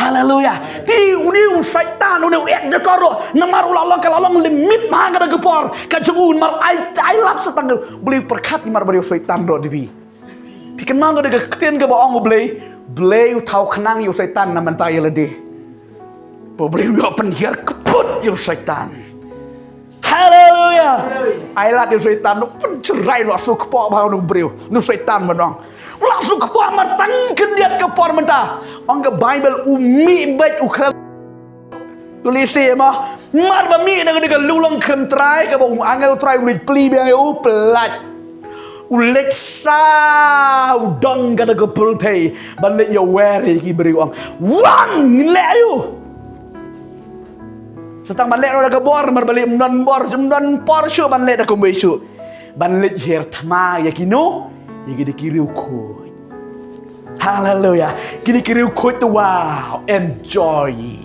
Haleluya. Te une u Soitan, une u ïakjakor ruh, namar u la long, ka la long limit bha ka da ka por ka jong u, namar ai, ai lad sa tang, balei pyrkhat namar balei u Soitan ruh, dei phi. Phi kynmaw ka da ka ktien kaba ong u Blei, Blei u thaw khnang ïa u Soitan na bynta ïa lade. Ba Blei u ïoh pynhiar kput ïa u Soitan. Haleluya. Ai lad ïa u Soitan, u pynshrai, u la shu kpoh bha une u briew, une u Soitan ba nong. U la shu kpoh, namar tang khyndiat ka por mynta. Ong ka Baibl u mih beit u khlem. U lehse mo. Namar ba mih na ka dei ka lulong khlem trai, kaba u angel u Trai u leit plie biang ïa u, pynlait. U leit sa u dong ka da ka pyrthei ban leit ïawer ïa ki briew, ong, wan, ngin leh ïa u. Sa tang ban leh ruh da ka bor, namar balei ym don bor, ym don por shuh ban leh da kumwei shuh. Ban leit hiar thma ïa kino, ïa ki da ki riewkhuid. Haleluya. Kine ki riewkhuid te, wow, enjoy.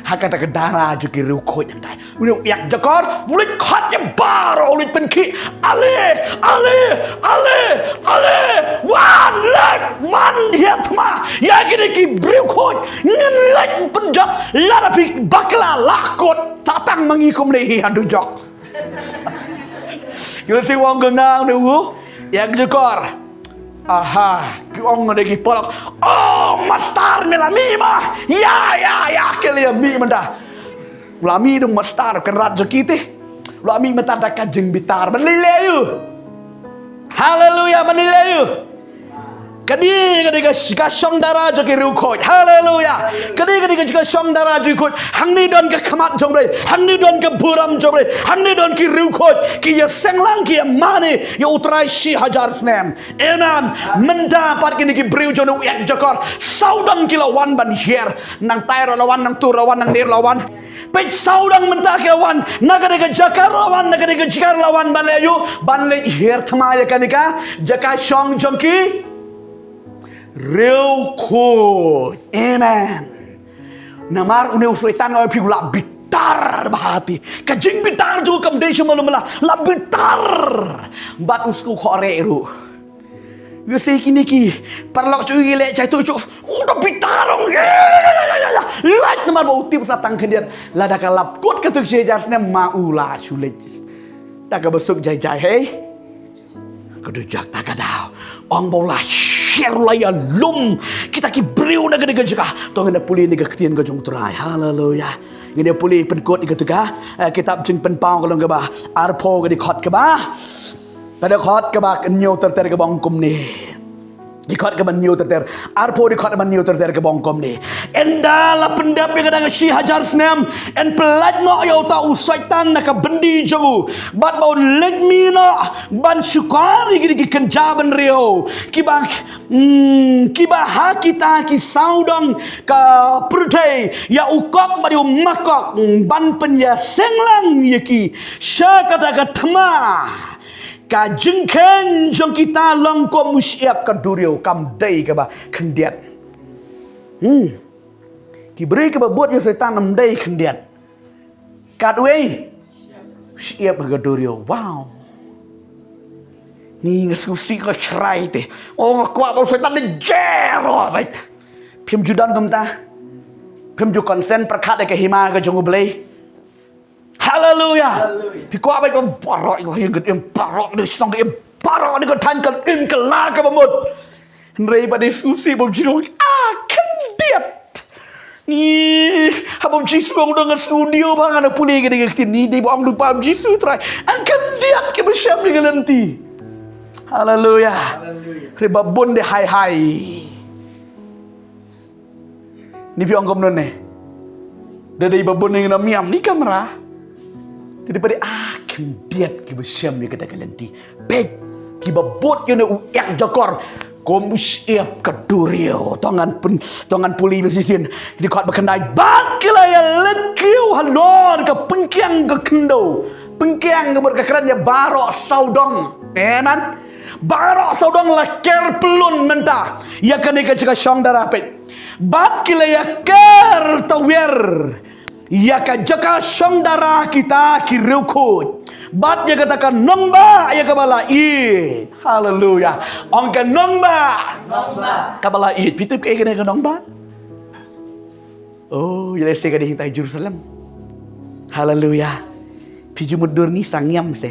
Ha kata ka dara jong ki riewkhuid hynrei une u ïakjakor u leit khot ïa baroh, u leit pynkhih. Ale, ale, ale, ale. Wan leit, wan hiar thma ïa kine ki briew khuid. Ngin leit pynjot, lada phi bakla la kut, sa tang ma ngi kumne hi ha dujok. Ki la shu ong, ka nang ne u ïakjakor. Aha, ki ong ne ki paralok. Oh, master, me la mih ma. Ïa, ïa, ïa, ki la mih mynta. La mih dong master, kan rat jong ki te. La mih mynta da ka jingbitar. Ban lei lei ïa u. Haleluya, ban lei lei ïa u. Ka dei, ka dei ka, ka shong dara jong ki riewkhuid. Haleluya. Ka dei, ka dei ka, ka shong dara jong ki khuid. Hangne don ka khmat jong U Blei. Hangne don ka burom jong U Blei. Hangne don ki riewkhuid. Ki ïaseng lang, ki ïamane ïa U Trai shi hajar snem. Amen. Mynta pat kine ki briew jong u ïakjakor, sawdong ki la wan ban hiar. Nangtai ruh la wan, nangtu ruh la wan, nangne ruh la wan. Peit, sawdong mynta ki la wan, na ka dei ka jaka ruh la wan, na ka dei ka jaka ruh la wan ban leh ïa u, ban leit hiar thma ïa kane ka jaka shong jong ki riewkhuid. Amen. Namar une u Soitan, nga ong ïa phi, u la bitar bha te. Ka jingbitar jong u kam dei sha malu mala, la bitar. Bad u shu khohreh ruh. Ïa shi kine ki paralok jong u ki leh jaitu jong u, u da bitar ong. Ïa, ïa, ïa. Lait, namar ba u tip sa tang khyndiat, lada ka la kut katto shi hajar snem ma u la shu leit da kaba suk jai jai, hei. Ka dujok ta ka daw. Ong ba u la sher, u la ïalum. Kita ki briew na ka dei ka jaka. To ngin ïa pule na ka ktien ka jong U Trai. Haleluya. Ngin ïa pule pynkut ïa kata ka, eh, kitab Jingpynpaw ka lynnong kaba arphew, ka dkhot kaba, ka dkhot kaba hynñiew ter ter, kaba ong kumne. Dkhot kaba hynñiew ter ter. Arphew, dkhot kaba hynñiew ter ter, kaba ong kumne. Ynda la pyndep ïa ka dang shi hajar snem, yn pyllait noh ïa uta u Soitan na ka byndi jong u. Bad ba un leit mih noh ban shukor ïa ki, ki kynja bynriew. Kiba, hmm, kiba ha kita ki sawdong ka pyrthei, ïa u Gog bad ïa u Magog, ban pynïaseng lang ïa ki sha kata ka thma. Ka jingkheiñ jong kita long kum u shyiap ka duriaw, kam dei kaba khyndiat. Hmm. Ki briew kiba bud ïa u Soitan ym dei khyndiat. Katwei, shyiap ka duriaw. Wow. Ni nga sngewsih, nga shrai te. Oh, nga kwah ba u Soitan da jero beit. Phim ju don kumta. Phim ju consent pyrkhat ïa ka hima ka jong U Blei. Haleluya. Haleluya. Phi kwah ba ka baroh, ka im baroh, ka shnong ka im baroh, ka thaiñ ka im, ka la kaba mut. Hynrei ba dei sngewsih ba u Jisu, ah, khyndiat. Ni, haba u Jisu u ong, dang nga sngewdiaw ba ngan pule ka dei ka ktien, ni dei ba ong lypa u Jisu Trai, ah, khyndiat kiba shem ïa ka lynti. Haleluya. Haleluya. Hynrei ba bun dei hai hai. Ni phi ong kumno ne? Da dei ba bun ngin ym ïam ni kamra. Te dei ba dei, ah, khyndiat kiba shem ïa kata ka lynti. Peit, kiba bud ïa une u ïakjakor kum u shyiap ka duriaw. To ngan pyn, to ngan pule ba shisien. Dkhot ba khyndai. Bad ki la ïaleit kiew halor ka pynkiang ka khyndew. Pynkiang ka mut ka kren ïa baroh sawdong. Amen. Baroh sawdong la ker pyllun mynta ïa kane ka jaka shong dara, peit. Bad ki la ïa ker tawiar ïa ka jaka shong dara kita ki riewkhuid. Bad ïa kata ka nongbah ïa kaba la ïeit. Haleluya. Ong ka nongbah. Nongbah. Kaba la ïeit. Phi tip kaei kane ka nongbah? Oh, ïa lehse ka dei hangtai Jerusalem. Haleluya. Phi ju mutdur ngi, sa ngiam se.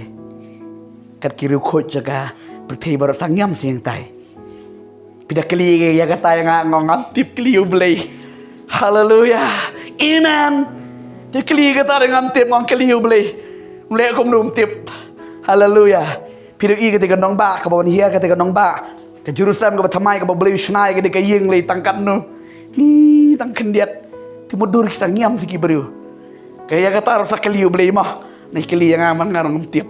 Kat ki riewkhuid jong ka pyrthei baroh sa ngiam se hangtai. Phi da kylli ïa kata, ïa nga, nga ngam tip, kylli ïa U Blei. Haleluya. Amen. Phi kylli ïa kata, ngam tip, nga kylli ïa U Blei. Leh kumno ym tip. Haleluya. Phi da ïohi kata ka nongbah kaba wan hiar, kata ka nongbah, ka Jerusalem kaba thymmai, kaba U Blei u shna ïa ka da ka ïing lei tang katno. Ni tang khyndiat. Te mutdur ki sa ngiam se ki briew. Ka ïa kata ruh sa kylli ïa U Blei mo. Ngi kylli ïa nga, man nga ruh ngam tip.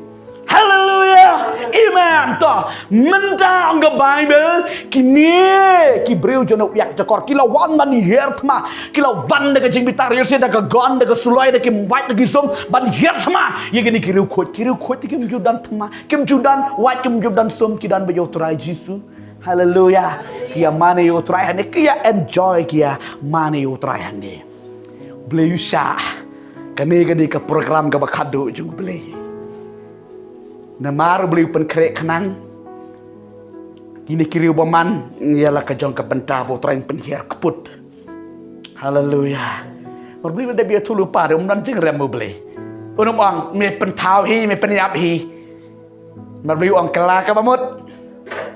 Haleluya. Amen. To, mynta ong ka Baibl, kine ki briew jong u ïakjakor ki la wan ban hiar thma, ki la wan da ka jingbitar ïa u, da ka gon, da ka suloi, da ki wait, da ki sum, ban hiar thma ïa kine ki riewkhuid. Ki riewkhuid te kim ju don thma, kim ju don wait, kim ju don sum, ki don beit ïa U Trai Jisu. Haleluya. Ki ïa mane ïa U Trai hangne, ki ïa enjoy, ki ïa mane ïa U Trai hangne. Blei u shah. Kane ka dei ka program kaba khadduh jong U Blei. Namar U Blei u pynkhreh khnang, kine ki riew bymman, ïa la ka jong ka bynta ba U Trai un pynhiar kput. Haleluya. Mar Blei lada ïathuh lypa, ym don jingrem U Blei. Un ym ong me pynthaw hi, me pynïap hi. Mar Blei u ong kylla ka bamut.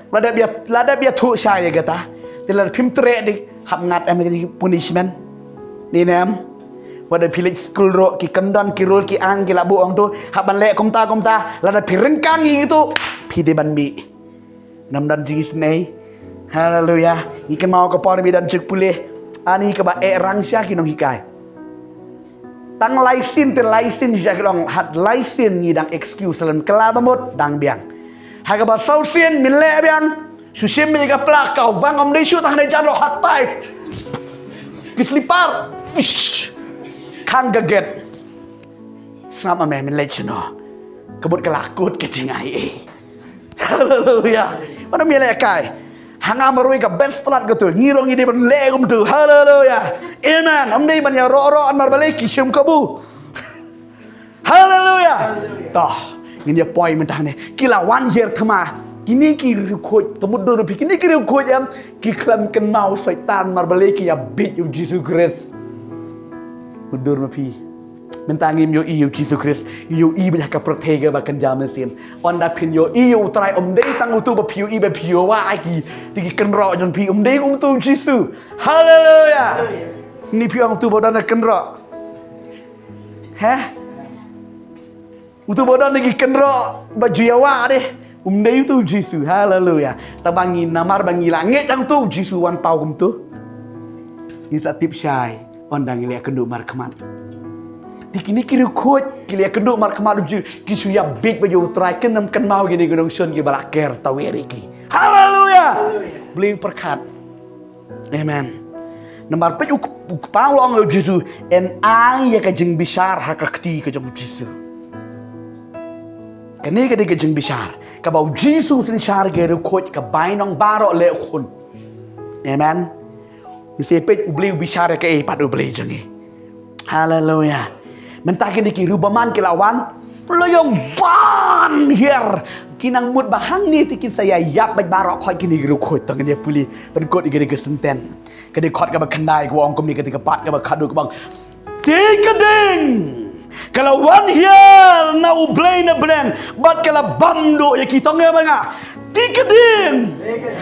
Lada ïa, lada ïathuh shai ïa kata, te lada phim treh, dei hap ngat em, dei punishment. Ni nem. Wat da phi leit skul ruh, ki kyndon, ki rule, ki aiñ, ki la buh ong to hap ban leh kumta kumta. Lada phi ryngkang ïa kito, phi dei ban mih. Ym don jingisynei. Haleluya. Ngi kynmaw ka por ba don jingpule, ani kaba eh rang sha ki nonghikai. Tang lai sien te lai sien, shisha ki long, hat lai sien ngi dang excuse lem, kylla bamut, dang biang. Ha kaba saw sien, min leh biang. Shu shim ïa ka pla, ka wang, ym dei shuh tang ne jan lo, hatai. Ki slipper. Ish. Khang ka gate. Sngap ma me, min leit shano? Ka mut ka la kut ka jingai ei. Haleluya. Wat da me leh kai. Ha nga marwei ka best palat kato. Ngi ruh ngi dei ban leh kumto. Haleluya. Amen. Ym dei ban ïaroh roh, namar balei ki shim kabu. Haleluya. To, ngin ïa poi mynta hangne. Ki la wan hiar thma. Kine ki riewkhuid, to mutdur phi, kine ki riewkhuid em, ki khlem kynmaw Soitan, namar balei ki ïa bieit ïa U Jisu Khrist. Mutdur ma phi. Mynta ngim ïohi ïa U Jisu Khrist, ïohi beit ha ka pyrthei kaba kynja mynsiem. Ynda phin ïohi ïa U Trai, ym dei tang uto ba phi ïohi ba phi ïohi ïa ki, te ki kynroh jong phi, ym dei uto U Jisu. Haleluya. Ni phi ong uto ba don kynroh. Heh? Uto ba don ki kynroh ba ju ïa wah dei. Um dei uto U Jisu. Haleluya. Tang ba ngi namar ba ngi la ngeit tang uto U Jisu wan paw kumto, ngi sa tip shai ynda ngi leh kynduh markhmat. Te kine ki riewkhuid ki leh kynduh markhmat U Jisu, ki shu ïa bieit beit ïa U Trai, kin ym kynmaw kine ki nongshun kiba la ker tawiar ïa ki. Haleluya. Blei u pyrkhat. Amen. Namar peit u, u kpa u la ong ïa U Jisu, yn ai ïa ka jingbishar ha ka kti ka jong U Jisu. Kane ka dei ka jingbishar kaba U Jisu u synshar ïa ki riewkhuid, ka bainong baroh leh khun. Amen. Ngi sa peit U Blei u bishar ïa kaei pat U Blei jong ngi. Haleluya. Mynta kine ki riewbymman ki la wan. Lei ong ban hiar. Ki nang mut ba hangne te kin sa ïa ïap beit baroh khoit kine ki riewkhuid. To ngin ïa pule, pynkut ïa kane ka sentence. Ka dei khot kaba khyndai, ka ong kumne, ka dei ka pat kaba khadduh, ka ong: Te ka ding ka la wan hiar na U Blei na bneng bad ka la bam duh ïa ki. To ngin ïa bang nga. Te ka ding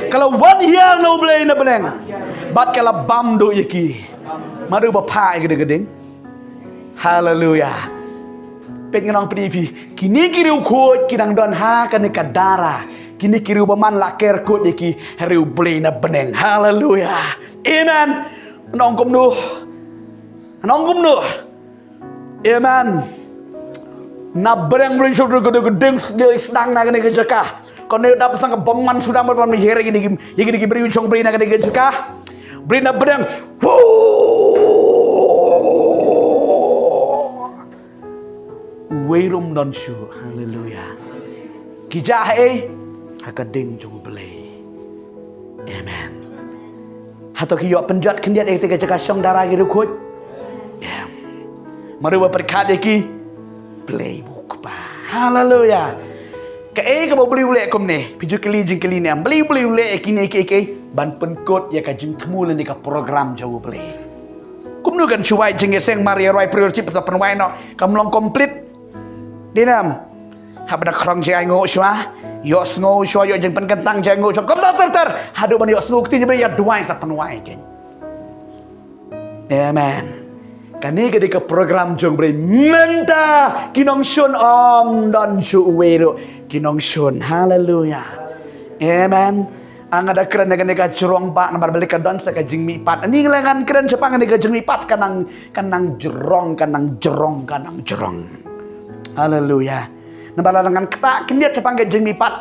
ka la wan hiar na U Blei na bneng bad ka la bam duh ïa ki. Mano ba phah ïa kane ka ding? Haleluya. Peit, ngan ong pyni ïa phi, kine ki riewkhuid ki dang don ha kane ka dara. Kine ki riewbymman la ker kut ïa ki ha U Blei na bneng. Haleluya. Amen. Ngan ong kumno? Ngan ong kumno? Amen. Na bneng U Blei shu dei ka ding sdang na kane ka jaka. Kane da ba sdang ka bymman shu dang ban hiar ïa kine ki, ïa kine ki briew jong U Blei na kane ka jaka. U Blei na bneng. Uwei ruh ym don shuh. Haleluya. Ki jia haei? Ha ka ding jong U Blei. Amen. Hato ki ïoh pynjot khyndiat ïa kata ka jaka shong dara ki riewkhuid? Em. Mano ba pyrkhat ïa ki? Blei U Kpa. Haleluya. Kaei kaba U Blei u leh kumne? Phi ju kylli jingkylli ne em? Balei U Blei u leh ïa kine kiei kiei? Ban pynkut ïa ka jingthmu lane ka program jong U Blei. Kumno kan shu wai jingïaseng mar ïa roi prior chip sa pynwai noh kam long complete. Dei nam. Haba da khrong jingaiñguh shuwa, ïohsngew shuwa, ïoh jingpynkyntang jingaiñguh shuwa, kumta ter ter. Haduh ban ïohsngew kti jingbriew ïa duwai sa pynwai kein. Amen. Kane ka dei ka program jong briew mynta ki nongshun ym don shuh uwei ruh ki nongshun. Haleluya. Amen. Nga da kren na kane ka jrong ba namar balei ka don sa ka jingmihpat. Ani nga la ngan kren shaphang kane ka jingmihpat ka nang ka nang jrong ka nang jrong ka nang jrong. Haleluya. Namar la ngan kata kyndiat shaphang ka jingmihpat.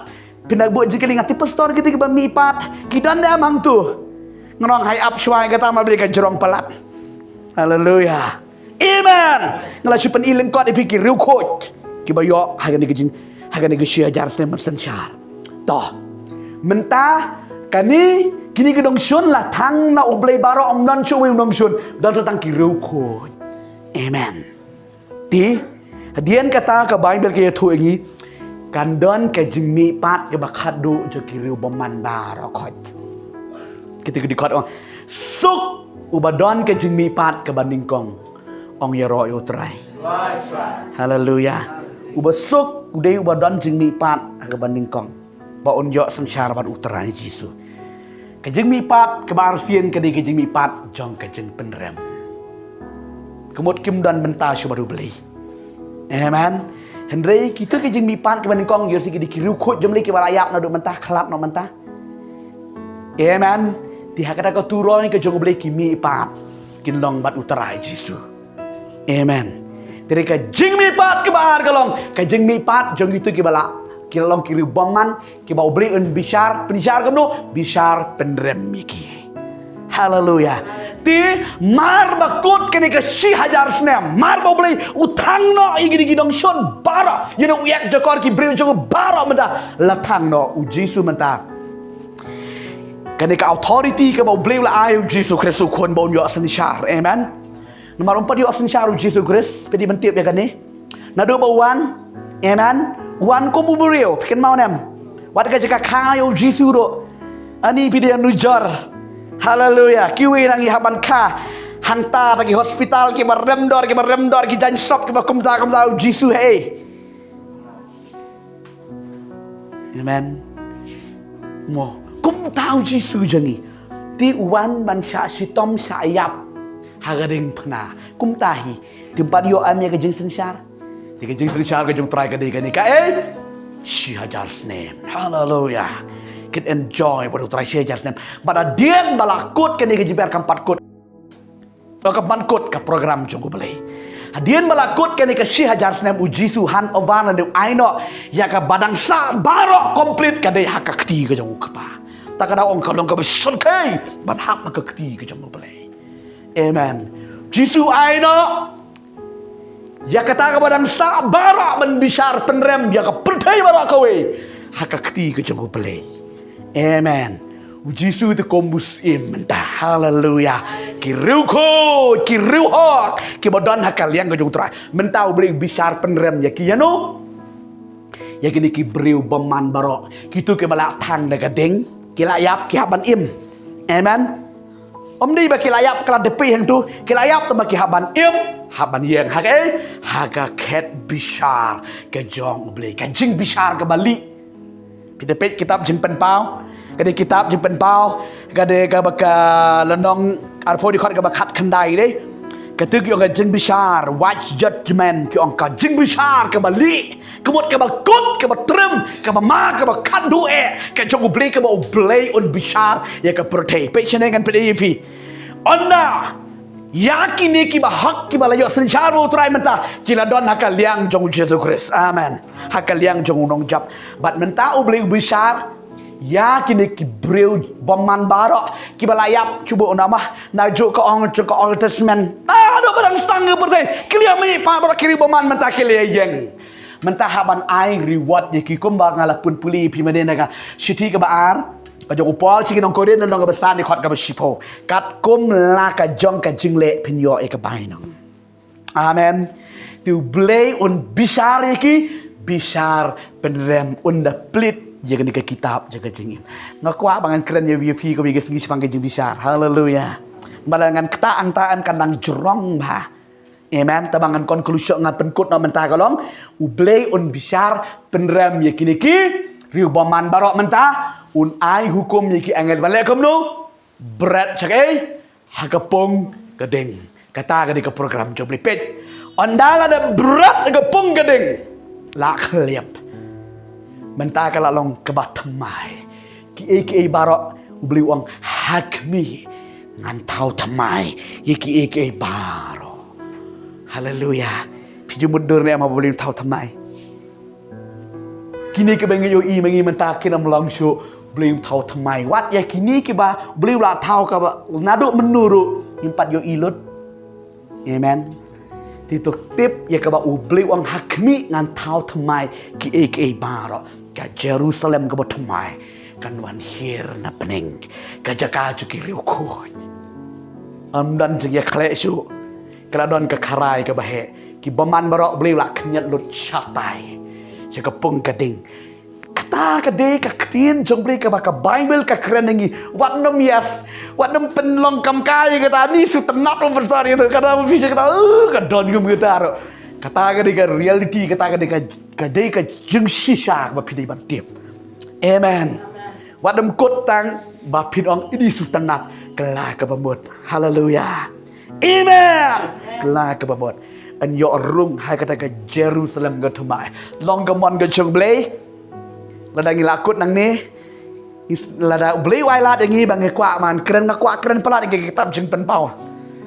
Pynda buh jingkylli nga te pastor kiti kiba mihpat ki don da mang tu. Nga ong hai ap shuwa kata ma bri ka jrong palat. Haleluya. Amen. Nga la shu pyni lyngkot ïa phi ki riewkhuid kiba ïoh ha kane ka jing ha kane ka shi hajar snem ban synshar. To. Mynta kane kine ki nongshun la thang na U Blei baroh ym don shuh uwei u nongshun. Don sa tang ki riewkhuid. Amen. Te hadien kata ka Baibl ka ïathuh ïa ngi kan don ka jingmihpat kaba khatduh jong ki riew bymman baroh khoit. Kita ki dkhot ong suk uba don ka jingmihpat kaba nyngkong. Ong ïaroh ïa U Trai. Haleluya. Uba suk u dei uba don jingmihpat kaba nyngkong ba un ïoh synshar bad U Trai Jisu. Ka jingmihpat kaba arsien ka dei ka jingmihpat jong ka jingpynrem. Ka mut kim don mynta shuh bad U Blei. Amen. Hynrei kita ka jingmihpat kaba nyngkong ïoh si ki dei ki riewkhuid jong U Blei kiba la ïap naduh mynta khlad noh mynta. Amen. Te ha kata ka turoi ka jong U Blei ki mihpat kin long bad U Trai Jisu. Amen. Te ka jingmihpat kaba ar ka long ka jingmihpat jong kita kiba la ki long ki riew bymman kiba U Blei un bishar pynshar kumno bishar pynrem ïa ki. Haleluya. Te mar ba kut kane ka shi hajar snem mar ba U Blei u thang noh ïa ki dei ki nongshun baroh ïa u ïak jakor ki briew jong baroh mynta la thang noh U Jisu mynta. Kane ka authority kaba U Blei u la ai U Jisu Khrist u khun ba un ïoh synshar. Amen. Namar um pat ïoh synshar U Jisu Khrist phi dei ban tip ïa kane. Naduh ba u wan. Amen. U wan kum u briew phi kynmaw ne em. Wat ka jaka kha ïa U Jisu ruh. Ani phi dei nujor. Haleluya. Kiwei na ngi hap ban kha. Hangta da ki hospital kiba rem dor kiba rem dor ki jaiñ sop kiba kumta kumta U Jisu hei. Amen. Mo, kumta U Jisu jong ngi. Te u wan ban shah shitom shah ïap ha ka diengphna. Kumta hi. Te um pat ïoh em ïa ka jingsynshar. Te ka jingsynshar ka jong U Trai ka dei kane ka ei. Shi hajar snem. Haleluya. Kin enjoy bad U Trai shi hajar snem. Bad hadien ba la kut kane ka jingpynrem kam pat kut. Ka ban kut ka program jong U Blei. Hadien ba la kut kane ka shi hajar snem U Jisu hand over na u ai noh ïa kaba dang sah baroh complete ka dei ha ka kti ka jong U Kpa. Ta ka dang ong ka long kaba shyrkhei ban hap ha ka kti ka jong U Blei. Amen. Jisu ai noh ïa kata kaba dang sah baroh ban bishar pynrem ïa ka pyrthei baroh kawei ha ka kti ka jong U Blei. Amen. U Jisu te kum u syiem mynta. Haleluya. Ki riewkhuid, ki riewhok kiba don ha ka liang ka jong U Trai. Mynta U Blei u bishar pynrem ïa ki ïano? Ïa kine ki briew bymman baroh. Kito kiba la thang da ka ding, ki la ïap ki hap ban im. Amen. Ym dei ba ki la ïap ka la dei phi hangtu, ki la ïap te ba ki hap ban im, hap ban ïeng ha ka ei, ha ka khet bishar ka jong U Blei, ka jingbishar kaba lieh. Phi da peit kitab Jingpynpaw, ka dei kitab Jingpynpaw, ka dei kaba ka lynnong arphew dkhot kaba khatkhyndai dei. Kata ki ong ka jingbishar, white judgment, ki ong ka jingbishar kaba lieh. Ka mut kaba kut, kaba trem, kaba ma, kaba khatduh eh, ka jong U Blei, kaba U Blei un bishar ïa ka pyrthei. Peit shane ngan peit ïa phi. Ynda ïa kine kiba hok kiba la ïoh synshar U Trai mynta ki la don ha ka liang jong U Jisu Khrist. Amen. Ha ka liang jong u nongjop. Bad mynta U Blei u bishar ïa kine ki briew bymman baroh kiba la ïap, shu buh u namar na juh ka ong jong ka Old Testament. Ah, dei ba dang sdang ka pyrthei ki la ïap, mih pat baroh ki riew bymman mynta ki la ïeng. Mynta hap ban ai reward ïa ki kumba nga la pynpule ïa phi mynne na ka shithi kaba ar ka jong u Paul sha ki nong Korinth, lynnong kaba san, dkhot kaba shiphew. Katkum la ka jong ka jingleh phin ïoh ïa ka bainong. Amen. Te U Blei un bishar ïa ki, bishar pynrem, un da plie ïa kane ka kitab jong ka jingim. Nga kwah ba ngan kren ïa phi kawei ka sngi shaphang ka jingbishar. Haleluya. Ba la ngan kata hangta em kan dang jrong bha. Amen. Te ba ngan conclusion ngan pynkut noh mynta ka long, U Blei un bishar pynrem ïa kine ki riew bymman baroh mynta, un ai hukum ïa ki angel ban leh kumno? Bret sha kaei? Ha ka pung ka ding. Kata ka dei ka program jong U Blei, peit. Ynda la dep bret ha ka pung ka ding, la khlieh. Mynta ka la long kaba thymmai. Kiei kiei baroh U Blei u ong ha khmih ngan thaw thymmai ïa kiei kiei baroh. Haleluya. Phi ju mutdur ne em ba U Blei un thaw thymmai? Kine kiba ngi ïohi ma ngi mynta kin ym long shuh U Blei un thaw thymmai. Wat ïa kine kiba U Blei u la thaw kaba naduh mynno ruh ngim pat ïohi lut. Amen. Te to tip ïa kaba U Blei u ong ha khmih ngan thaw thymmai kiei kiei baroh. Ka Jerusalem kaba thymmai kan wan hiar na bneng, ka jaka jong ki riewkhuid. Ym don jingïakhleh shuh. Ka la don ka kharai kaba heh. Ki bymman baroh U Blei u la khynñiat lut shatai sha ka pung ka ding. Kata ka dei ka ktien jong U Blei kaba ka Baibl ka kren ïa ngi. Wat nym ïas, wat nym pynlong kam kai kata, ni shu tynnat u pynshai ïa kata, u pynshai kata, eh, ka don kum kata ruh. Kata ka dei ka reality, kata ka dei ka, ka dei ka jingshisha kaba phi dei ban tip. Amen. Wat nym kut tang ba phin ong, ini shu tynnat, kylla kaba mut. Haleluya. Amen. Kylla kaba mut. Yn ïoh rung ha kata ka Jerusalem ka thymmai. Long ka mon ka jong U Blei. Lada ngi la kut nangne, lada U Blei u ai lad ïa ngi ba ngi kwah ban kren, nga kwah kren palat ïa ka kitab Jingpynpaw.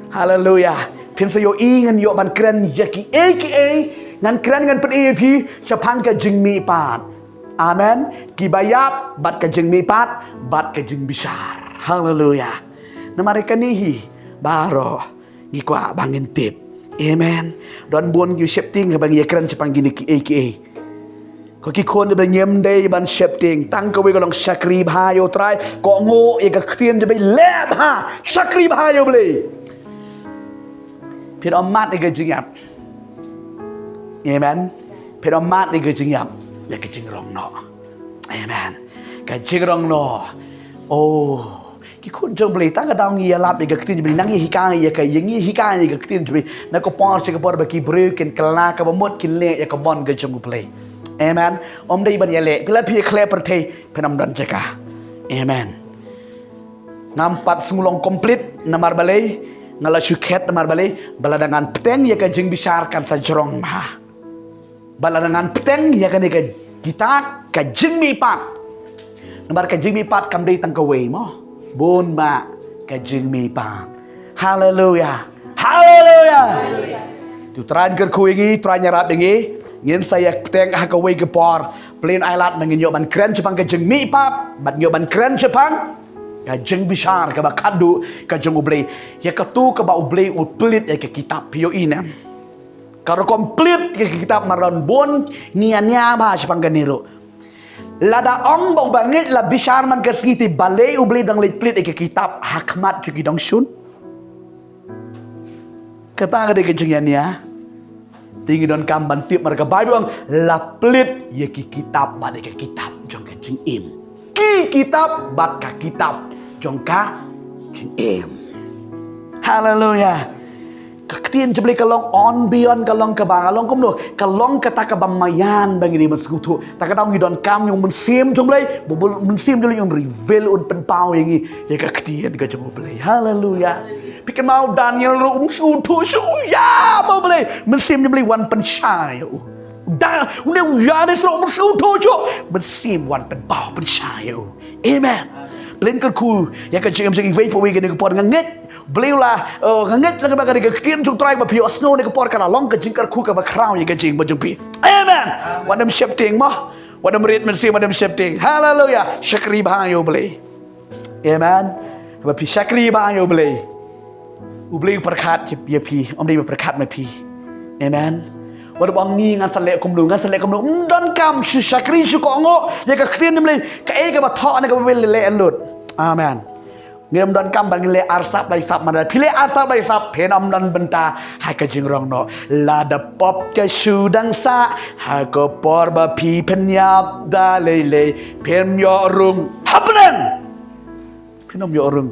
Haleluya. Phin sa ïohi ngan ïoh ban kren ïa kiei kiei, ngan kren ngan pyni ïa phi shaphang ka jingmihpat. Amen. Kiba ïap bad ka jingmihpat bad ka jingbishar. Haleluya. Namar ïa kane hi baroh ngi kwah ba ngin tip. Amen. Don bun ki sheptieng haba ngi ïakren shaphang kine kiei kiei. Ko ki khun, ba ngim dei ban sheptieng. Tang kawei ka long shakri bha ïa U Trai, kohnguh ïa ka ktien jong U Blei, leh bha, shakri bha ïa U Blei. Phin ym mad ïa ka jingïap. Amen. Phin ym mad ïa ka jingïap, ïa ka jingrong noh. Amen. Ka jingrong noh. Oh, ki khun jong U Blei, tang ka daw ngi ïalap ïa ka ktien jong U Blei, nang ïa hikai ïa ka, ïa ngi hikai ïa ka ktien jong U Blei. Na ka por sha ka por ba ki briew kin kylla kaba mut, kin leh ïa ka mon ka jong U Blei. Amen. Ym dei ban ïaleh, phi la phi ïakhleh pyrthei, phin ym don jaka. Amen. Ngam pat sngewlong complete namar balei, nga la shu khet namar balei, ba lada ngan bteng ïa ka jingbishar kan sa jrong bha. Ba lada ngan bteng ïa kane ka kitab, ka jingmihpat. Namar ka jingmihpat kam dei tang kawei mo. Bun bah ka jingmihpat. Haleluya. Haleluya. Te U Trai un kyrkhu ïa ngi, U Trai un ïarap ïa ngi. Ngin sa ïa bteng ha kawei ka por. Pynlong ai lad ba ngin ïoh ban kren shaphang ka jingmihpat, bad ïoh ban kren shaphang ka jingbishar kaba khadduh ka jong U Blei. Ïa katu kaba U Blei u plie ïa ka kitab, phi ïohi ne? Ka rukom plie ïa ka kitab, mar don bun ngi ïa nia bha shaphang kane ruh. Lada ong ba uba ngeit la bishar man ka sngi, te balei U Blei u dang leit plie ïa ka kitab ha khmat jong ki nongshun? Kata ka dei ka jingïania. Te ngi donkam ban tip, namar ka Baibl ong la plie ïa ki kitab bad ïa ka kitab jong ka jingim. Ki kitab bad ka kitab jong ka jingim. Haleluya. Ka ktien jong U Blei ka long on beyond, ka long kaba, ka long kumno, ka long kata kaba maïan ba ngi dei ban sngewthuh. Ta ka daw ngi donkam ïa u Mynsiem jong U Blei, ba u Mynsiem jong U Blei un reveal, un pynpaw ïa ngi ïa ka ktien ka jong U Blei. Haleluya. Phi kynmaw Daniel ruh um sngewthuh shuh ïa ba U Blei, Mynsiem jong U Blei wan pynshai ïa u. Da, une u Daniel ruh um sngewthuh shuh, Mynsiem wan pynpaw pynshai ïa u. Amen. Pynlong kyrkhu ïa ka jingim jong iwei pa iwei kane ka por, nga ngeit Blei u la, oh, nga ngeit lang ba ka dei ka ktien jong U Trai ba phi ïohsngew ne ka por, ka la long ka jingkyrkhu kaba khraw ïa ka jingim jong phi. Amen. Wat nym sheptieng mo. Wat nym rit mynsiem, wat nym sheptieng. Haleluya. Shakri bha ïa U Blei. Amen. Ba phi shakri bha ïa U Blei, U Blei u pyrkhat ïa phi, um dei ba pyrkhat ma phi. Amen. Wat nym ong ngi ngan sa leh kumno, ngan sa leh kumno. Ym donkam, shu shakri, shu kohnguh ïa ka ktien jong U Blei. Kaei kaba thoh na ka Baibl leh lut. Amen. Ngim donkam ba ngin leh arsap laisap, namar phi leh arsap laisap phin ym don bynta ha ka jingrong noh. Lada pop ka shu dang sah ha ka por ba phi pynïap da lei lei, phin ym ïoh rung. Hapdeng phin ym ïoh rung.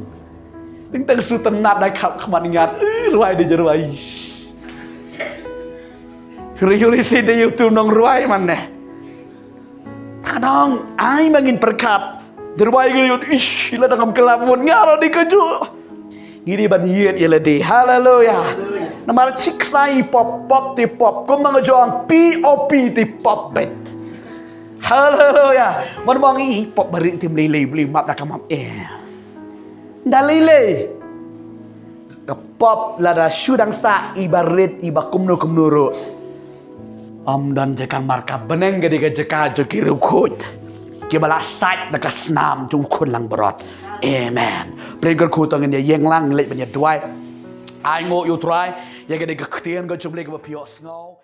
Teng teng shu tynat da khap khmat ngat. Eh, rwai de je rwai. Ri yu li si de yu tu nong rwai man ne. Tadong ai ma ngin pyrkhat. Je rwai ngi yu ish la dang am kelap mon ngaro di keju. Ngi di ban yet ila di. Haleluya. Namar chik sai pop pop ti pop. Kum ma nga jong P O P ti pop bet. Haleluya. Man bang i pop bari tim lei lei beli map da kamam eh. Da lei lei. Ka pop lada shu dang sah iba rit iba kumno kumno ruh. Ym don jaka marka bneng ka dei ka jaka jong ki riewkhuid. Kiba la sait na ka snam jong u khun langbrot. Amen. Prin kyrkhu to ngin ïa ïeng lang ngin leit ban ïa duwai. Ai nguh ïa u Trai ïa ka dei ka ktien ka jong U Blei kaba phi ïohsngew.